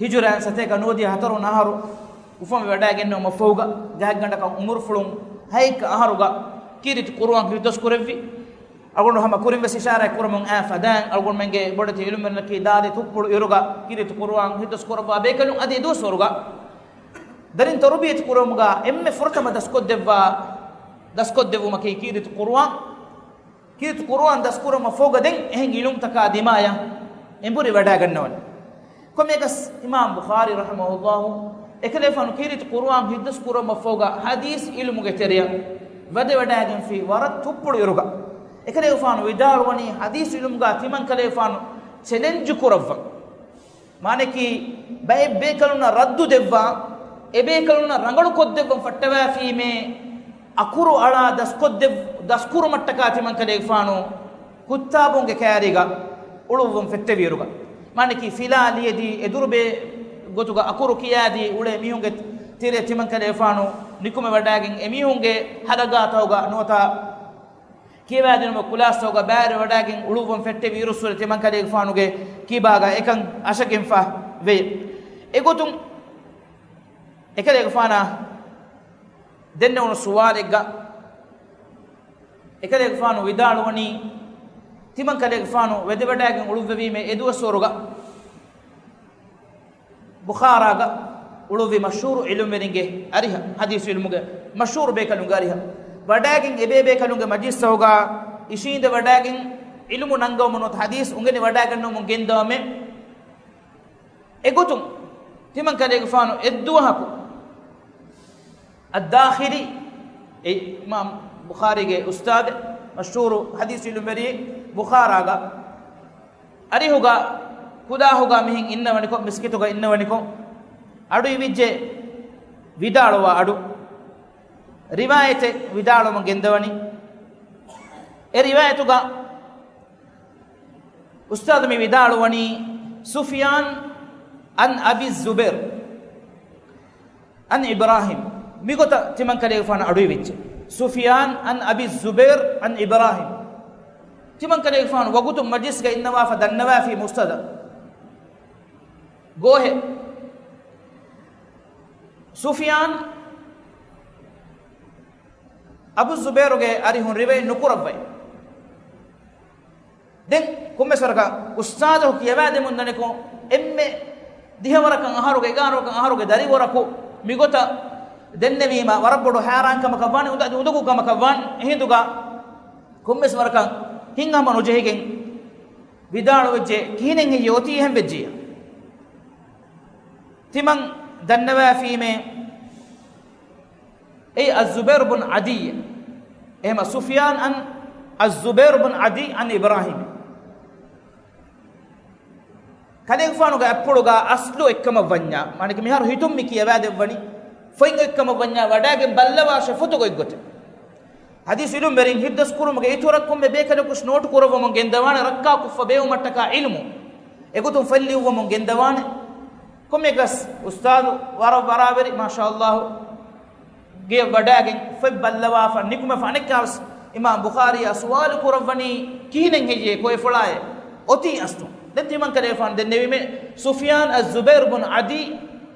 ހިޖުރައިން ސަތޭކަ ނުވަދިހަ ހަތަރު ވަނަ އަހަރު އުފަންވެވަޑައިގެންނެވުމަށްފަހުގަ، ގާތްގަނޑަކަށް އުމުރުފުޅުން ހައެއްކަ އަހަރުގަ ކީރިތި ޤުރުއާން ހިފްޒު ކުރެއްވި. އަޅުގަނޑު ހަމަ ކުރިން ވެސް އިޝާރާތް ކުރަމުން އައި ފަދައިން، އަޅުގަނޑުމެންގެ ބޮޑެތި ޢިލްމުވެރިންނަކީ ދާދި ތުއްޕުޅު އިރުގަ ކީރިތި ޤުރުއާން ހިފްޒު ކުރައްވާ ބޭކަލުން އަދި ދުވަސްވަރުގަ ދަރިން ތަރުބިޔަތު ކުރުމުގަ އެންމެ ފުރަތަމަ ދަސްކޮށްދެއްވާ، ދަސްކޮށްދެއްވުމަކީ ކީރިތި ޤުރުއާން. ކީރިތި ޤުރުއާން ދަސްކުރުމަށްފަހުގަ ދެން އެހެން ޢިލްމުތަކާ ދިމާޔަށް އެނބުރި ވަޑައިގަންނަވަން. ކޮންމެއަކަސް އިމާމް ބުޚާރީ ރަޙިމަހުﷲ އެކަލޭފާނު ކީރިތި ޤުރުއާން ހިފްޒު ކުރުމަށްފަހުގަ ޙަދީޘް ޢިލްމުގެ ތެރެއަށް ވަދެވަޑައިގެންފި ވަރަށް ތުއްޕުޅު އިރުގަ، އެކަލޭފާނު ވިދާޅުވަނީ ޙަދީޘް ޢިލްމުގަ ތިމަން ކަލޭފާނު ޗެލެންޖު ކުރައްވަން. މާނައަކީ، ބައެއް ބޭކަލުންނަށް ރައްދު ދެއްވާ، އެ ބޭކަލުންނަށް ރަނގަޅު ކޮށްދެއްވަން ފައްޓަވައިފީމޭ، އަކުރު އަޅާ ދަސްކޮށްދެއް-، ދަސްކުރުމަށްޓަކާ ތިމަން ކަލޭގެފާނު ކުއްތާބުންގެ ކައިރީގަ އުޅުއްވަން ފެއްޓެވިއިރުގަ، މާނަކީ ފިލާ ލިޔެދީ އެދުރުބޭ ގޮތުގަ އަކުރު ކިޔާދީ އުޅޭ މީހުންގެ ތެރެއަށް ތިމަންކަލޭގެފާނު ނިކުމެވަޑައިގެން އެމީހުންގެ ހަލަގާތަކުގަ ނުވަތަ ކިޔަވާދިނުމަށް ކުލާސްތަކުގަ ބައިވެރިވަޑައިގެން އުޅުއްވަން ފެއްޓެވިއިރުއްސުރެ ތިމަންކަލޭގެފާނުގެ ކިބާގަ އެކަން އަށަގެންފަ ވޭ. އެގޮތުން އެކަލޭގެފާނާ ދެންނެވުނު ސުވާލެއްގަ އެކަލޭގެފާނު ވިދާޅުވަނީ، ތިމަންކަލޭގެފާނު ވެދެވަޑައިގެން އުޅުއްވެވީމޭ އެދުވަސްވަރުގަ ބުޚާރާގަ އުޅުއްވި މަޝްހޫރު ޢިލްމުވެރިންގެ އަރިހަށް، ޙަދީޘް ޢިލްމުގެ މަޝްހޫރު ބޭކަލުންގެ އަރިހަށް ވަޑައިގެން އެބޭބޭކަލުންގެ މަޖިލިސްތަކުގަ އިށީނދެވަޑައިގެން ޢިލްމު ނަންގަވަމުން ނުވަތަ ޙަދީޘް އުނގެނިވަޑައިގަންނަވަމުން ގެންދަވަމޭ. އެގޮތުން ތިމަންކަލޭގެފާނު އެއްދުވަހަކު އައްދާޚިލީ، އެ އިމާމް ބުޚާރީގެ އުސްތާޛެއް، މަޝްހޫރު ޙަދީޘް ޢިލްމުވެރިއެއް، ބުޚާރާގަ އަރިހުގަ ކުލާހުގަ މިހެން އިންނަވަނިކޮށް، މިސްކިތުގަ އިންނަވަނިކޮށް، އަޑު އިވިއްޖެ ވިދާޅުވާ އަޑު، ރިވާޔަތެއް ވިދާޅުވަމުން ގެންދަވަނީ. އެ ރިވާޔަތުގަ އުސްތާޛު މި ވިދާޅުވަނީ، ސުފިޔާން ޢަން އަބީ ޒުބައިރް ޢަން އިބްރާހީމް. މިގޮތަށް ތިމަންކަލޭގެފާނު އަޑުއިވިއްޖެ. ސުފިޔާން ޢަން އަބީ ޒުބައިރް ޢަން އިބްރާހީމް. ތިމަންކަލޭގެފާނު ވަގުތުން މަޖިލިސްގަ އިންނަވާފަ ދަންނަވާފީ މުސްތަދަ ގޯހެއް. ސުފިޔާން އަބޫ ޒުބައިރުގެ އަރިހުން ރިވަޔަތް ނުކުރައްވައި. ދެން ކޮންމެސް ވަރަކަށް އުސްތާޛު ކިޔަވާދެމުން ދަނިކޮށް، އެންމެ ދިހަވަރަކަށް އަހަރުގެ، އެގާރަވަކަށް އަހަރުގެ ދަރިވަރަކު މިގޮތަށް ދެންނެވީމަ، ވަރަށް ބޮޑު ހައިރާންކަމަކަށް ވާނެ، އުނދަ-، އުނދަގޫކަމަކަށް ވާން. އެހިނދުގަ ކޮންމެސް ވަރަކަށް ހިތްހަމަ ނުޖެހިގެން ވިދާޅުވެއްޖެ، ކިހިނެއް ހެއްޔޭ އޮތީ އެހެން ވެއްޖިއްޔާ؟ ތިމަން ދަންނަވާފީމޭ، އެއީ އައްޒުބައިރު ބުން ޢަދީ. އެހެމަ ސުފިޔާން ޢަން އައްޒުބައިރު ބުން ޢަދީ ޢަން އިބްރާހީމް. ކަލޭގެފާނުގެ އަތްޕުޅުގަ އަސްލު އެއްކަމަށް ވަންޏާ، މާނަކީ މިހާރު ހިތުން މި ކިޔަވާދެއްވަނީ، ފޮތް އެއްކަމަށް ވަންޏާ ވަޑައިގެން ބައްލަވާށޭ ފޮތުގެ އޮތްގޮތެއް. ޙަދީޘް ޢިލްމުވެރިން ހިތްދަސްކުރުމުގެ އިތުރަށް ކޮންމެ ބޭކަލަކު ނޯޓު ކުރައްވަމުން ގެންދަވާނެ، ރައްކާކޮށްފަ ބޭއްވުމަށްޓަކާ ޢިލްމު އެގޮތުން ފޮތް ލިޔުއްވަމުން ގެންދަވާނެ. ކޮންމެއަކަސް އުސްތާޛު ވަރަށް ވަރާވެރި، މާޝާﷲ، ގެޔަށް ވަޑައިގެން ފޮތް ބައްލަވާފަ ނިކުމެފަ އަނެއްކާވެސް އިމާމް ބުޚާރީއާ ސުވާލު ކުރައްވަނީ، ކިހިނެއް ހެއްޔޭ، ކޮއެފުޅާއޭ އޮތީ އަސްލު؟ ދެން ތިމަންކަލޭގެފާނު ދެންނެވީމޭ، ސުފިޔާން އައްޒުބައިރު ބުން ޢަދީ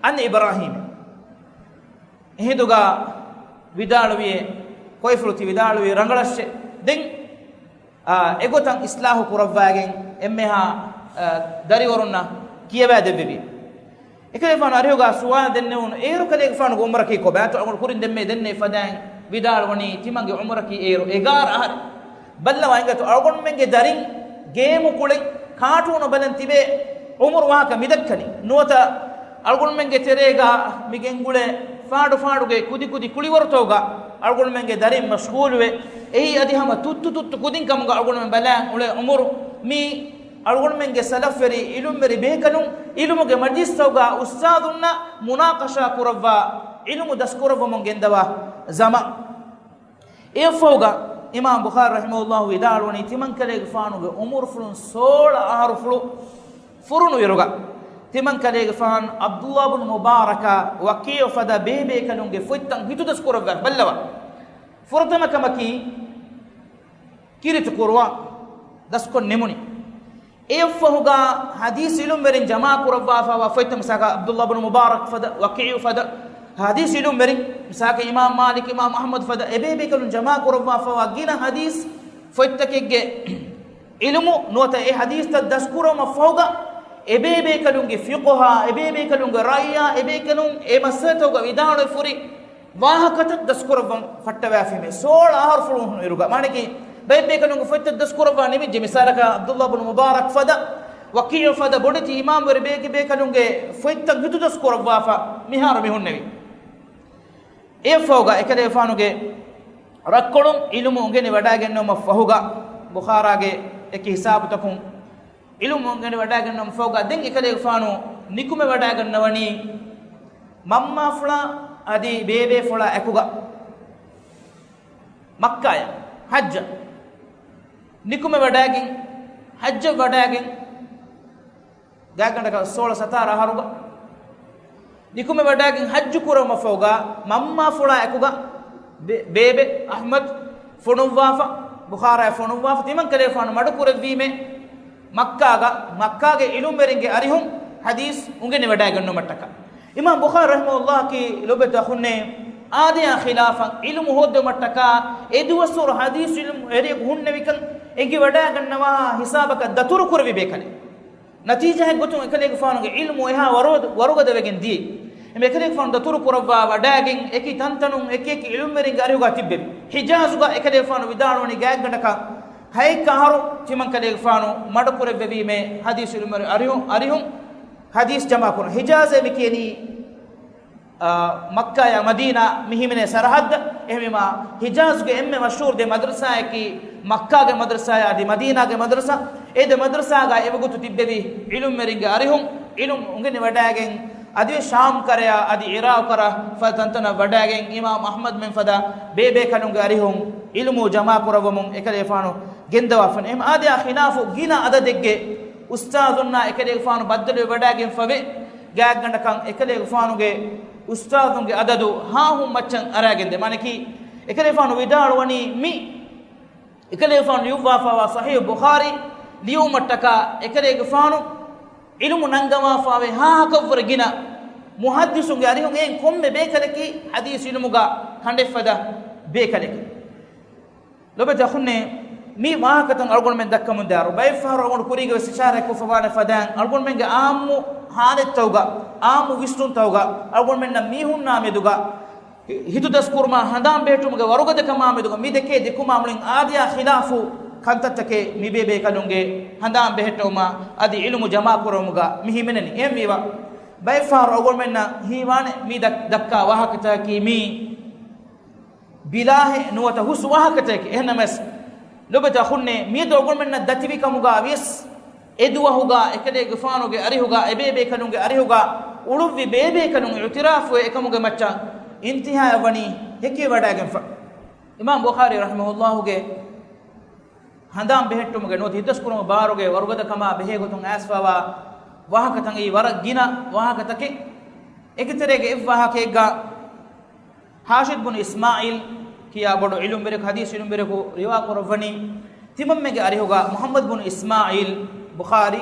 ޢަން އިބްރާހީމް. އެހިނދުގަ ވިދާޅުވިއޭ، ކޮއެފުޅު ތި ވިދާޅުވީ ރަނގަޅަށޭ. ދެން އާ، އެގޮތަށް އިސްލާހު ކުރައްވައިގެން އެންމެހާ، އާ، ދަރިވަރުންނަށް ކިޔަވައިދެއްވެވި. އެކަލޭގެފާނު އަރިހުގަ ސުވާލު ދެންނެވުނު އޭރު ކަލޭގެފާނުގެ ޢުމުރަކީ ކޮބާތޯ؟ އަޅުގަނޑު ކުރިން ދެންމެ ދެންނެވި ފަދައިން ވިދާޅުވަނީ، ތިމަންގެ ޢުމުރަކީ އޭރު އެގާރަ އަހަރެއް. ބައްލަވާ އިނގޭތޯ، އަޅުގަނޑުމެންގެ ދަރިން ގޭމު ކުޅެން ކާޓޫނު ބަލަން ތިބޭ ޢުމުރު ވާހަކަ މިދައްކަނީ. ނުވަތަ އަޅުގަނޑުމެންގެ ތެރޭގަ މި ގެންގުޅޭ ފާޑު ފާޑުގެ ކުދި ކުދި ކުޅިވަރުތަކުގަ އަޅުގަނޑުމެންގެ ދަރިން މަޝްޣޫލުވެ، އެއީ އަދި ހަމަ ތުއްތު ތުއްތު ކުދިން ކަމުގަ އަޅުގަނޑުމެން ބަލާން އުޅޭ އުމުރު. މީ އަޅުގަނޑުމެންގެ ސަލަފްވެރި ޢިލްމުވެރި ބޭކަލުން ޢިލްމުގެ މަޖްލިސްތަކުގަ އުސްތާޛުންނަށް މުނާޤަޝާ ކުރައްވާ، ޢިލްމު ދަސްކުރައްވަމުން ގެންދަވާ ޒަމާން. އެއަށްފަހުގަ އިމާމް ބުޚާރީ ރަޙިމަހުﷲ ވިދާޅުވަނީ، ތިމަންކަލޭގެފާނުގެ ޢުމުރުފުޅުން ސޯޅަ އަހަރުފުޅު ފުރުނުއިރުގަ، ތިމަންކަލޭގެފާނު ޢަބްދުﷲ ބުން މުބާރަކާ ވަކީޢު ފަދަ ބޭބޭކަލުންގެ ފޮތްތައް ހިތުދަސްކުރައްވާ ބައްލަވާ. ފުރަތަމަ ކަމަކީ، ކީރިތި ޤުރުއާން ދަސްކޮށް ނިމުނީ. އެއަށްފަހުގަ ޙަދީޘް ޢިލްމުވެރިން ޖަމާކުރައްވާފައިވާ ފޮތްތައް، މިސާލަކަށް ޢަބްދުﷲ ބުން މުބާރަކް ފަދަ، ވަކީޢު ފަދަ، ޙަދީޘް ޢިލްމުވެރިން، މިސާލަކަށް އިމާމް މާލިކް، އިމާމް އަޙްމަދު ފަދަ، އެބޭބޭކަލުން ޖަމާކުރައްވާފައިވާ ގިނަ ޙަދީޘް ފޮތްތަކެއްގެ ޢިލްމު ނުވަތަ އެ ޙަދީޘްތައް ދަސްކުރުމަށްފަހުގަ، އެބޭބޭކަލުންގެ ފިޤުހާ، އެބޭބޭކަލުންގެ ރައްޔާ، އެބޭކަލުން އެ މައްސަލަތަކުގަ ވިދާޅުވެފަ ހުރި ވާހަކަތައް ދަސްކުރައްވަން ފައްޓަވާފީމޭ. ސޯޅަ އަހަރުފުޅު ހުންނައިރުގަ، މާނައަކީ ބައެއް ބޭކަލުންގެ ފޮތްތައް ދަސްކުރައްވާ ނިމިއްޖެ، މިސާލަކަށް ޢަބްދުﷲ ބުން މުބާރަކް ފަދަ، ވަކީޢު ފަދަ ބޮޑެތި އިމާމްވެރި ބޭކި ބޭކަލުންގެ ފޮތްތައް ހިތުދަސްކުރައްވާފަ މިހާރު މި ހުންނެވި. އެއަށްފަހުގަ އެކަލޭގެފާނުގެ ރައްކޮޅުން ޢިލްމު އުނގެނި ވަޑައިގެންނެވުމަށްފަހުގަ، ބުޚާރާގެ އެކި ހިސާބުތަކުން ޢިލްމު އުނގެނި ވަޑައިގެންނެވުމަށްފަހުގަ، ދެން އެކަލޭގެފާނު ނިކުމެވަޑައިގަންނަވަނީ މަންމާފުޅާ އަދި ބޭބޭފުޅާ އެކުގަ މައްކާޔަށް ޙައްޖަށް ނިކުމެވަޑައިގެން، ޙައްޖަށް ވަޑައިގެން ގާތްގަނޑަކަށް ސޯޅަ ސަތާރަ އަހަރުގަ ނިކުމެ ވަޑައިގެން ޙައްޖު ކުރުމަށްފަހުގަ މަންމާފުޅާ އެކުގަ ބޭ-، ބޭބެ އަޙްމަދު ފޮނުއްވާފަ، ބުޚާރާއަށް ފޮނުއްވާފަ، ތިމަންކަލޭގެފާނު މަޑުކުރެއްވީމޭ މައްކާގަ، މައްކާގެ އިލްމުވެރިންގެ އަރިހުން ޙަދީޘް އުނގެނިވަޑައިގަންނުމަށްޓަކާ. އިމާމް ބުޚާރީ ރަޙިމަހުﷲ ކީ ލޮބުވެތި އަޚުންނޭ، އާދަޔާ ޚިލާފަށް އިލްމު ހޯއްދުމަށްޓަކާ އެ ދުވަސްވަރު ޙަދީޘް އިލްމުވެރިޔަކު ހުންނެވިކަން އެނގިވަޑައިގަންނަވާ ހިސާބަކަށް ދަތުރުކުރެއްވި ބޭކަލެއް. ނަތީޖާއެއް ގޮތުން އެކަލޭގެފާނުގެ އިލްމު އެހާ ވަރު-، ވަރުގަދަވެގެން ދިޔައީ. އެމެ އެކަލޭގެފާނު ދަތުރު ކުރައްވާ ވަޑައިގެން އެކި ތަންތަނުން އެކި އެކި އިލްމުވެރިންގެ އަރިހުގަ ތިއްބެވި. ޙިޖާޒުގަ އެކަލޭގެފާނު ވިދާޅުވަނީ ގާތްގަނޑަކަށް ހައެއްކަ އަހަރު ތިމަންކަލޭގެފާނު މަޑުކުރެއްވެވީމޭ ޙަދީޘް އިލްމުވެރި އަރިހު-، އަރިހުން ޙަދީޘް ޖަމާކުރަން. ޙިޖާޒޭ މި ކިޔަނީ އާ، މައްކާޔާ މަދީނާ މި ހިމެނޭ ސަރަޙައްދަށް. އެހެންވީމާ، ޙިޖާޒުގެ އެންމެ މަޝްހޫރު ދެ މަދްރަސާއަކީ މައްކާގެ މަދްރަސާޔާ އަދި މަދީނާގެ މަދްރަސާ. އެ ދެ މަދްރަސާގަ އެވަގުތު ތިއްބެވި އިލްމުވެރިންގެ އަރިހުން އިލްމު އުނގެނިވަޑައިގެން، އަދިވެސް ޝާމް ކަރަޔާ އަދި ޢިރާޤު ކަރަ ފަދަ ތަންތަނަށް ވަޑައިގެން، އިމާމް އަޙްމަދު މެން ފަދަ ބޭބޭކަލުންގެ އަރިހުން އިލްމު ޖަމާކުރައްވަމުން އެކަލޭގެފާނު ގެންދަވާފަ. އެހެން އާދަޔާ ޚިލާފު ގިނަ އަދަދެއްގެ އުސްތާޛުންނާ އެކަލޭގެފާނު ބައްދަލުވެވަޑައިގެންފަވޭ. ގާތްގަނޑަކަށް އެކަލޭގެފާނުގެ އުސްތާޛުންގެ އަދަދު ހާހުން މައްޗަށް އަރައިގެންދޭ. މާނައަކީ، އެކަލޭގެފާނު ވިދާޅުވަނީ މި އެކަލޭގެފާނު ލިޔުއްވާފައިވާ ޞަޙީޙު ބުޚާރީ ލިޔުއްވުމަށްޓަކާ އެކަލޭގެފާނު ޢިލްމު ނަންގަވާފައިވޭ ހާހަކަށްވުރެ ގިނަ މުޙައްދިޘުންގެ އަރިހުން އެއިން ކޮންމެ ބޭކަލަކީ ޙަދީޘް ޢިލްމުގަ ކަނޑެއްފަދަ ބޭކަލެކޭ. ލޮބެތި އަޚުންނޭ، މި ވާހަކަތައް އަޅުގަނޑުމެން ދައްކަމުން ދާއިރު، ބައެއްފަހަރު އަޅުގަނޑު ކުރީގަ ވެސް އިޝާރާތް ކޮށްފަވާނެ ފަދައިން، އަޅުގަނޑުމެންގެ އާއްމު ޙާލަތްތަކުގަ، އާއްމު ވިސްނުންތަކުގަ، އަޅުގަނޑުމެންނަށް މީހުންނާ މެދުގަ، ހި-، ހިތުދަސްކުރުމާ ހަނދާން ބެހެއްޓުމުގެ ވަރުގަދަކަމާ މެދުގަ މި ދެކޭ ދެކުމާ މުޅިން އާދަޔާ ޚިލާފު ކަންތައްތަކޭ މި ބޭބޭކަލުންގެ ހަނދާން ބެހެއްޓުމާ އަދި ޢިލްމު ޖަމާކުރުމުގަ މި ހިމެނެނީ. އެހެންވީމާ، ބައެއްފަހަރު އަޅުގަނޑުމެންނަށް ހީވާނެ މި ދައް-، ދައްކާ ވާހަކަތަކަކީ މީ ބިލާހެއް ނުވަތަ ހުސް ވާހަކަތަކެކޭ. އެހެންނަމަވެސް، ލޮބެތި އަޚުންނޭ، މިއަދު އަޅުގަނޑުމެންނަށް ދަތިވި ކަމުގަ ވިޔަސް، އެ ދުވަހުގަ އެކަލޭގެފާނުގެ އަރިހުގަ، އެބޭބޭކަލުންގެ އަރިހުގަ އުޅުއްވި ބޭބޭކަލުން އިޢުތިރާފުވެ އެކަމުގެ މައްޗަށް އިންތިހާއަށް ވަނީ ހެކިވެވަޑައިގެންފަ. އިމާމް ބުޚާރީ ރަޙިމަހުﷲގެ ހަނދާން ބެހެއްޓުމުގެ ނުވަތަ ހިތުދަސްކުރުމުގެ ބާރުގެ ވަރުގަދަކަމާ ބެހޭގޮތުން އައިސްފައިވާ ވާހަކަތައް، އެއީ ވަރަށް ގިނަ ވާހަކަތަކެއް. އޭގެ ތެރޭގެ އެއްވާހަކައެއްގަ ހާޝިދު ބުނު އިސްމާޢީލް ކިޔާ ބޮޑު ޢިލްމުވެރިޔަކު، ޙަދީޘް ޢިލްމުވެރިޔަކު ރިވާކުރައްވަނީ، ތިމަންމެންގެ އަރިހުގަ މުޙައްމަދު ބުނު އިސްމާޢީލް ބުޚާރީ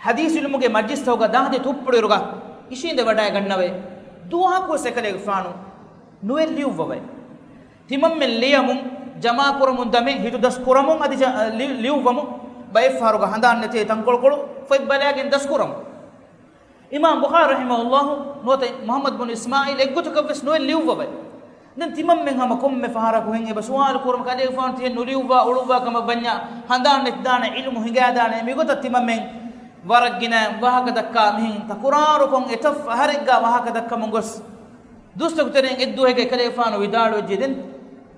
ޙަދީޘް ޢިލްމުގެ މަޖްލިސްތަކުގަ ދާދި ތުއްޕުޅިއިރުގަ އިށީނދެ ވަޑައިގަންނަވައި، ދުވަހަކުވެސް އެކަލޭގެފާނު ނުވެ ލިޔުއްވަވައި. ތިމަންމެން ލިޔަމުން، ޖަމާކުރަމުން ދަމެ ހިތުދަސް ކުރަމުން އަދި ޖަ-، ލި-، ލިޔުއްވަމުން ބައެއްފަހަރުގަ ހަނދާން ނެތޭ ތަންކޮޅުކޮޅު ފޮތް ބަލައިގެން ދަސްކުރަމުން. އިމާމް ބުޚާރީ ރަޙިމަހުﷲ ނުވަތަ މުޙައްމަދު ބުނު އިސްމާޢީލް އެއްގޮތަކަށްވެސް ނުވެ ލިޔުއްވަވައި. ދެން ތިމަންމެން ހަމަ ކޮންމެ ފަހަރަކު ހެން އެބަ ސުވާލު ކުރުމަށް ކަލޭގެފާނު ތިހެން ނުލިޔުއްވާ އުޅުއްވާ ކަމަށް ވަންޏާ ހަނދާން ނެތިދާނެ، ޢިލްމު ހިނގާދާނެ، މިގޮތަށް ތިމަންމެން ވަރަށް ގިނަ ވާހަކަ ދައްކާ މިހެން ތަކުރާރުކޮށް އެތައް ފަހަރެއްގަ ވާހަކަ ދައްކަމުން ގޮސް، ދުވަސްތަކު ތެރެއިން އެއްދުވަހެއްގަ އެކަލޭގެފާނު ވިދާޅުވެއްޖެ ދެން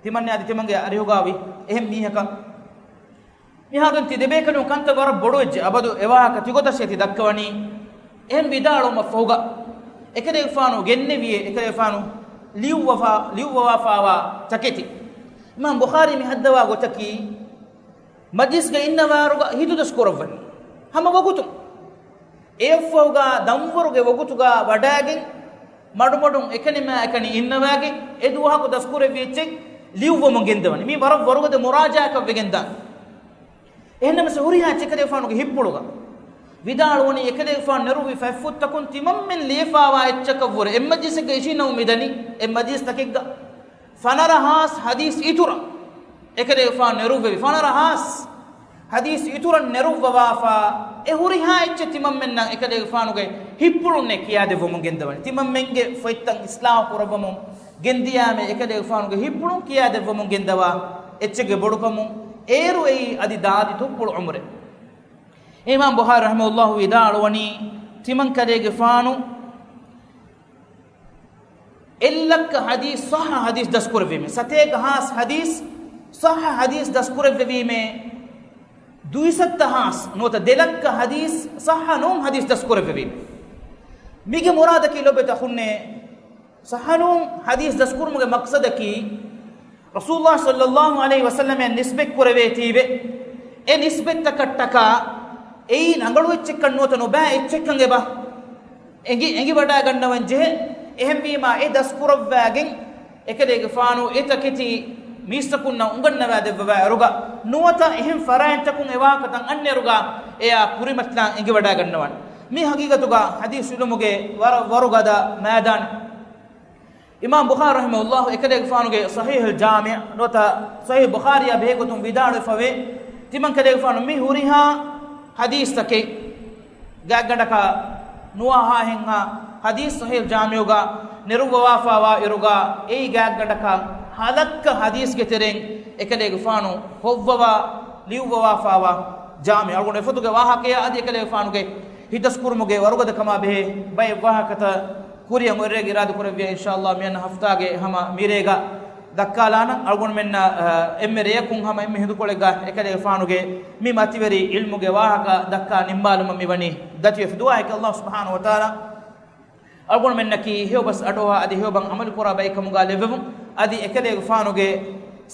ތިމަންނާ އަދި ތިމަންގެ އަރިހުގަ ވި އެހެން މީހަކަށް. މިހާރު ތި ދެބޭކަލުން ކަންތައް ވަރަށް ބޮޑުވެއްޖެ. އަބަދު އެވާހަކަ ތިގޮތަށޭ ތި ދައްކަވަނީ. އެހެން ވިދާޅުވުމަށްފަހުގަ އެކަލޭގެފާނު ގެންނެވިއޭ، އެކަލޭގެފާނު ލިޔުއްވަފާ، ލިޔުއްވަވާފާވާ ތަކެތި. އިމާމް ބުޚާރީ މި ހައްދަވާ ގޮތަކީ، މަޖްލިސްގަ އިންނަވާރުގަ ހިތުދަސް ކުރައްވަނީ ހަމަ ވަގުތު. އެއަށްފަހުގަ ދަންވަރުގެ ވަގުތުގަ ވަޑައިގެން، މަޑުމަޑުން އެކަނިމާއެކަނި އިންނަވައިގެން، އެ ދުވަހަކު ދަސްކުރެއްވި އެއްޗެއް ލިޔުއްވަމުން ގެންދަވަނީ. މީ ވަރަށް ވަރުގަދަ މުރާޖަޢާއަކަށް ވެގެންދާނެ. އެހެންނަމަވެސް ހުރިހާ އެއްޗެއް އެކަލޭގެފާނުގެ ހިތްޕުޅުގަ ވިދާޅުވަނީ، އެކަލޭގެފާނު ނެރުއްވި ފަތްފުށްތަކުން ތިމަންމެން ލިޔެފާވާ އެއްޗަކަށްވުރެ އެއްމަޖިލިސެއްގަ އިށީނަމުން މިދަނީ، އެއްމަޖިލިސްތަކެއްގަ ފަނަރަ ހާސް ޙަދީޘް އިތުރަށް އެކަލޭގެފާނު ނެރުއްވެވި. ފަނަރަ ހާސް ޙަދީޘް އިތުރަށް ނެރުއްވަވާފާ، އެ ހުރިހާ އެއްޗެއް ތިމަންމެންނަށް އެކަލޭގެފާނުގެ ހިތްޕުޅުންނޭ ކިޔާދެއްވަމުން ގެންދަވަނީ. ތިމަންމެންގެ ފޮތްތައް އިޞްލާޙު ކުރައްވަމުން ގެންދިޔާމޭ އެކަލޭގެފާނުގެ ހިތްޕުޅުން ކިޔާދެއްވަމުން ގެންދަވާ އެއްޗެއްގެ ބޮޑުކަމުން އޭރު އެއީ އަދި ދާދި ތުއްޕުޅު ޢުމުރެއް. އިމާމް ބުޚާރީ ރަޙިމަހުﷲ ވިދާޅުވަނީ، ތިމަންކަލޭގެފާނު އެއްލައްކަ ޙަދީޘް، ޞައްޙަ ޙަދީޘް ދަސްކުރެއްވީމޭ. ސަތޭކަ ހާސް ޙަދީޘް، ޞައްޙަ ޙަދީޘް ދަސްކުރެއްވެވީމޭ. ދުއިސައްތަ ހާސް ނުވަތަ ދެލައްކަ ޙަދީޘް، ޞައްޙަ ނޫން ޙަދީޘް ދަސްކުރެއްވެވީމޭ. މީގެ މުރާދަކީ ލޮބެތި އަޚުންނޭ، ޞައްޙަ ނޫން ޙަދީޘް ދަސްކުރުމުގެ މަޤްޞަދަކީ، ރަސޫލުﷲ ޞައްލަﷲ ޢަލައިހި ވަސައްލަމައަށް ނިސްބަތްކުރެވޭތީވެ، އެ ނިސްބަތްތަކަށްޓަކާ އެއީ ރަނގަޅު އެއްޗެއްކަން ނުވަތަ ނުބައި އެއްޗެއްކަން އެބަ އެނގި، އެނގިވަޑައިގަންނަވަން ޖެހޭ. އެހެންވީމާ އެ ދަސްކުރައްވާގެން އެކަލޭގެފާނު އެތަކެތި މީސްތަކުންނަށް އުނގަންނަވާ ދެއްވަވާއިރުގަ ނުވަތަ އެހެން ފަރާތްތަކުން އެ ވާހަކަތައް އަންނައިރުގަ އެއާ ކުރިމަތިލާން އެނގިވަޑައިގަންނަވަން. މި ހަގީގަތުގަ ޙަދީޘް ޢިލްމުގެ ވަރަށް ވަރުގަދަ މައިދާނެއް. އިމާމް ބުޚާރީ ރަޙިމަހުﷲ އެކަލޭގެފާނުގެ ޞަޙީޙުލް ޖާމިޢު ނުވަތަ ޞަޙީޙު ބުޚާރީއާ ބެހޭގޮތުން ވިދާޅުވެފަވޭ، ތިމަންކަލޭގެފާނު މި ހުރިހާ ޙަދީޘްތަކެއް ގާތްގަނޑަކަށް ނުވަހާހެންހާ ޙަދީޘް ޞަޙީޙުލް ޖާމިޢުގަ ނެރުއްވަވާފާވާ އިރުގަ އެއީ ގާތްގަނޑަކަށް ހަލައްކަ ޙަދީޘްގެ ތެރެއިން އެކަލޭގެފާނު ހޮއްވަވާ ލިޔުއްވަވާފާވާ ޖާމިޢު. އަޅުގަނޑު އެފަދުގެ ވާހަކަޔާ އަދި އެކަލޭގެފާނުގެ ހިތްދަސްކުރުމުގެ ވަރުގަދަކަމާ ބެހޭ ބައެއް ވާހަކަތައް ކުރިއަށް އޮތްރޭގަ އިރާދަކުރެއްވިޔާ، އިންޝާﷲ މިއަންނަ ހަފްތާގެ ހަމަ މިރޭގަ ދައްކާލާނަން. އަޅުގަނޑުމެންނަށް، އަ، އެންމެ ރެޔަކުން ހަމަ އެންމެ ހިނދުކޮޅެއްގަ އެކަލޭގެފާނުގެ މި މަތިވެރި ޢިލްމުގެ ވާހަކަ ދައްކާ ނިންމާލުމަށް މިވަނީ ދަތިވެފަ. ދުޢާއެކޭ ﷲ ސުބްޙާނަހޫ ވަތަޢާލާ އަޅުގަނޑުމެންނަކީ ހެޔޮބަސް އަޑުއަހާ އަދި ހެޔޮބަސް ޢަމަލުކުރާ ބައެއްކަމުގަ ލެއްވެވުން. އަދި އެކަލޭގެފާނުގެ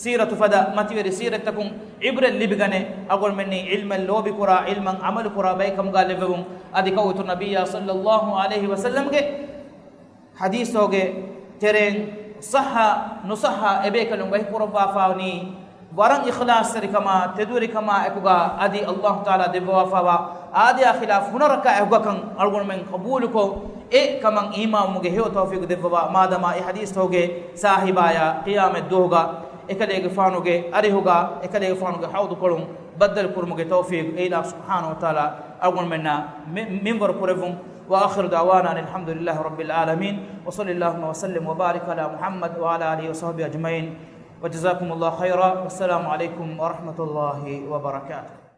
ސީރަތު ފަދަ މަތިވެރި ސީރަތްތަކުން ޢިބްރަތް ލިބިގަނެ، އަޅުގަނޑުމެންނީ ޢިލްމަށް ލޯބިކުރާ، ޢިލްމަށް ޢަމަލުކުރާ ބައެއްކަމުގަ ލެއްވެވުން. އަދި ކައުތު ނަބިއްޔާ ޞައްލައްލާހު ޢަލައިހި ވަސައްލަމްގެ ޙަދީޘްތަކުގެ ތެރެއިން ޞައްޙަ ނުޞައްޙަ އެބޭކަލުން ވަޙީކުރައްވާފާވަނީ ވަރަށް އިޚްލާޞްތެރިކަމާ، ތެދުވެރިކަމާ އެކުގަ އަދި ﷲ ތަޢާލާ ދެއްވަވާފާވާ އާދަޔާ ޚިލާފް ހުނަރަކާ އެކުގަކަން އަޅުގަނޑުމެން ޤަބޫލުކޮށް، އެ ކަމަށް އީމާންވުމުގެ ހެޔޮ ތައުފީޤު ދެއްވަވާ. މާދަމާ އެ ޙަދީޘްތަކުގެ ޞާޙިބާޔާ ޤިޔާމަތް ދުވަހުގަ އެކަލޭގެފާނުގެ އަރިހުގަ އެކަލޭގެފާނުގެ ޙައުޟުކޮޅުން ބައްދަލުކުރުމުގެ ތައުފީޤު އެއިލާހު ސުބްޙާނަހޫ ވަތަޢާލާ އަޅުގަނޑުމެންނަށް މި-، މިންވަރު ކުރެއްވުން. وآخر دعوانا أن الحمد لله رب العالمين، وصل اللهم وسلم وبارك على محمد وعلى آله وصحبه أجمعين، وجزاكم الله خيرا، والسلام عليكم ورحمة الله وبركاته.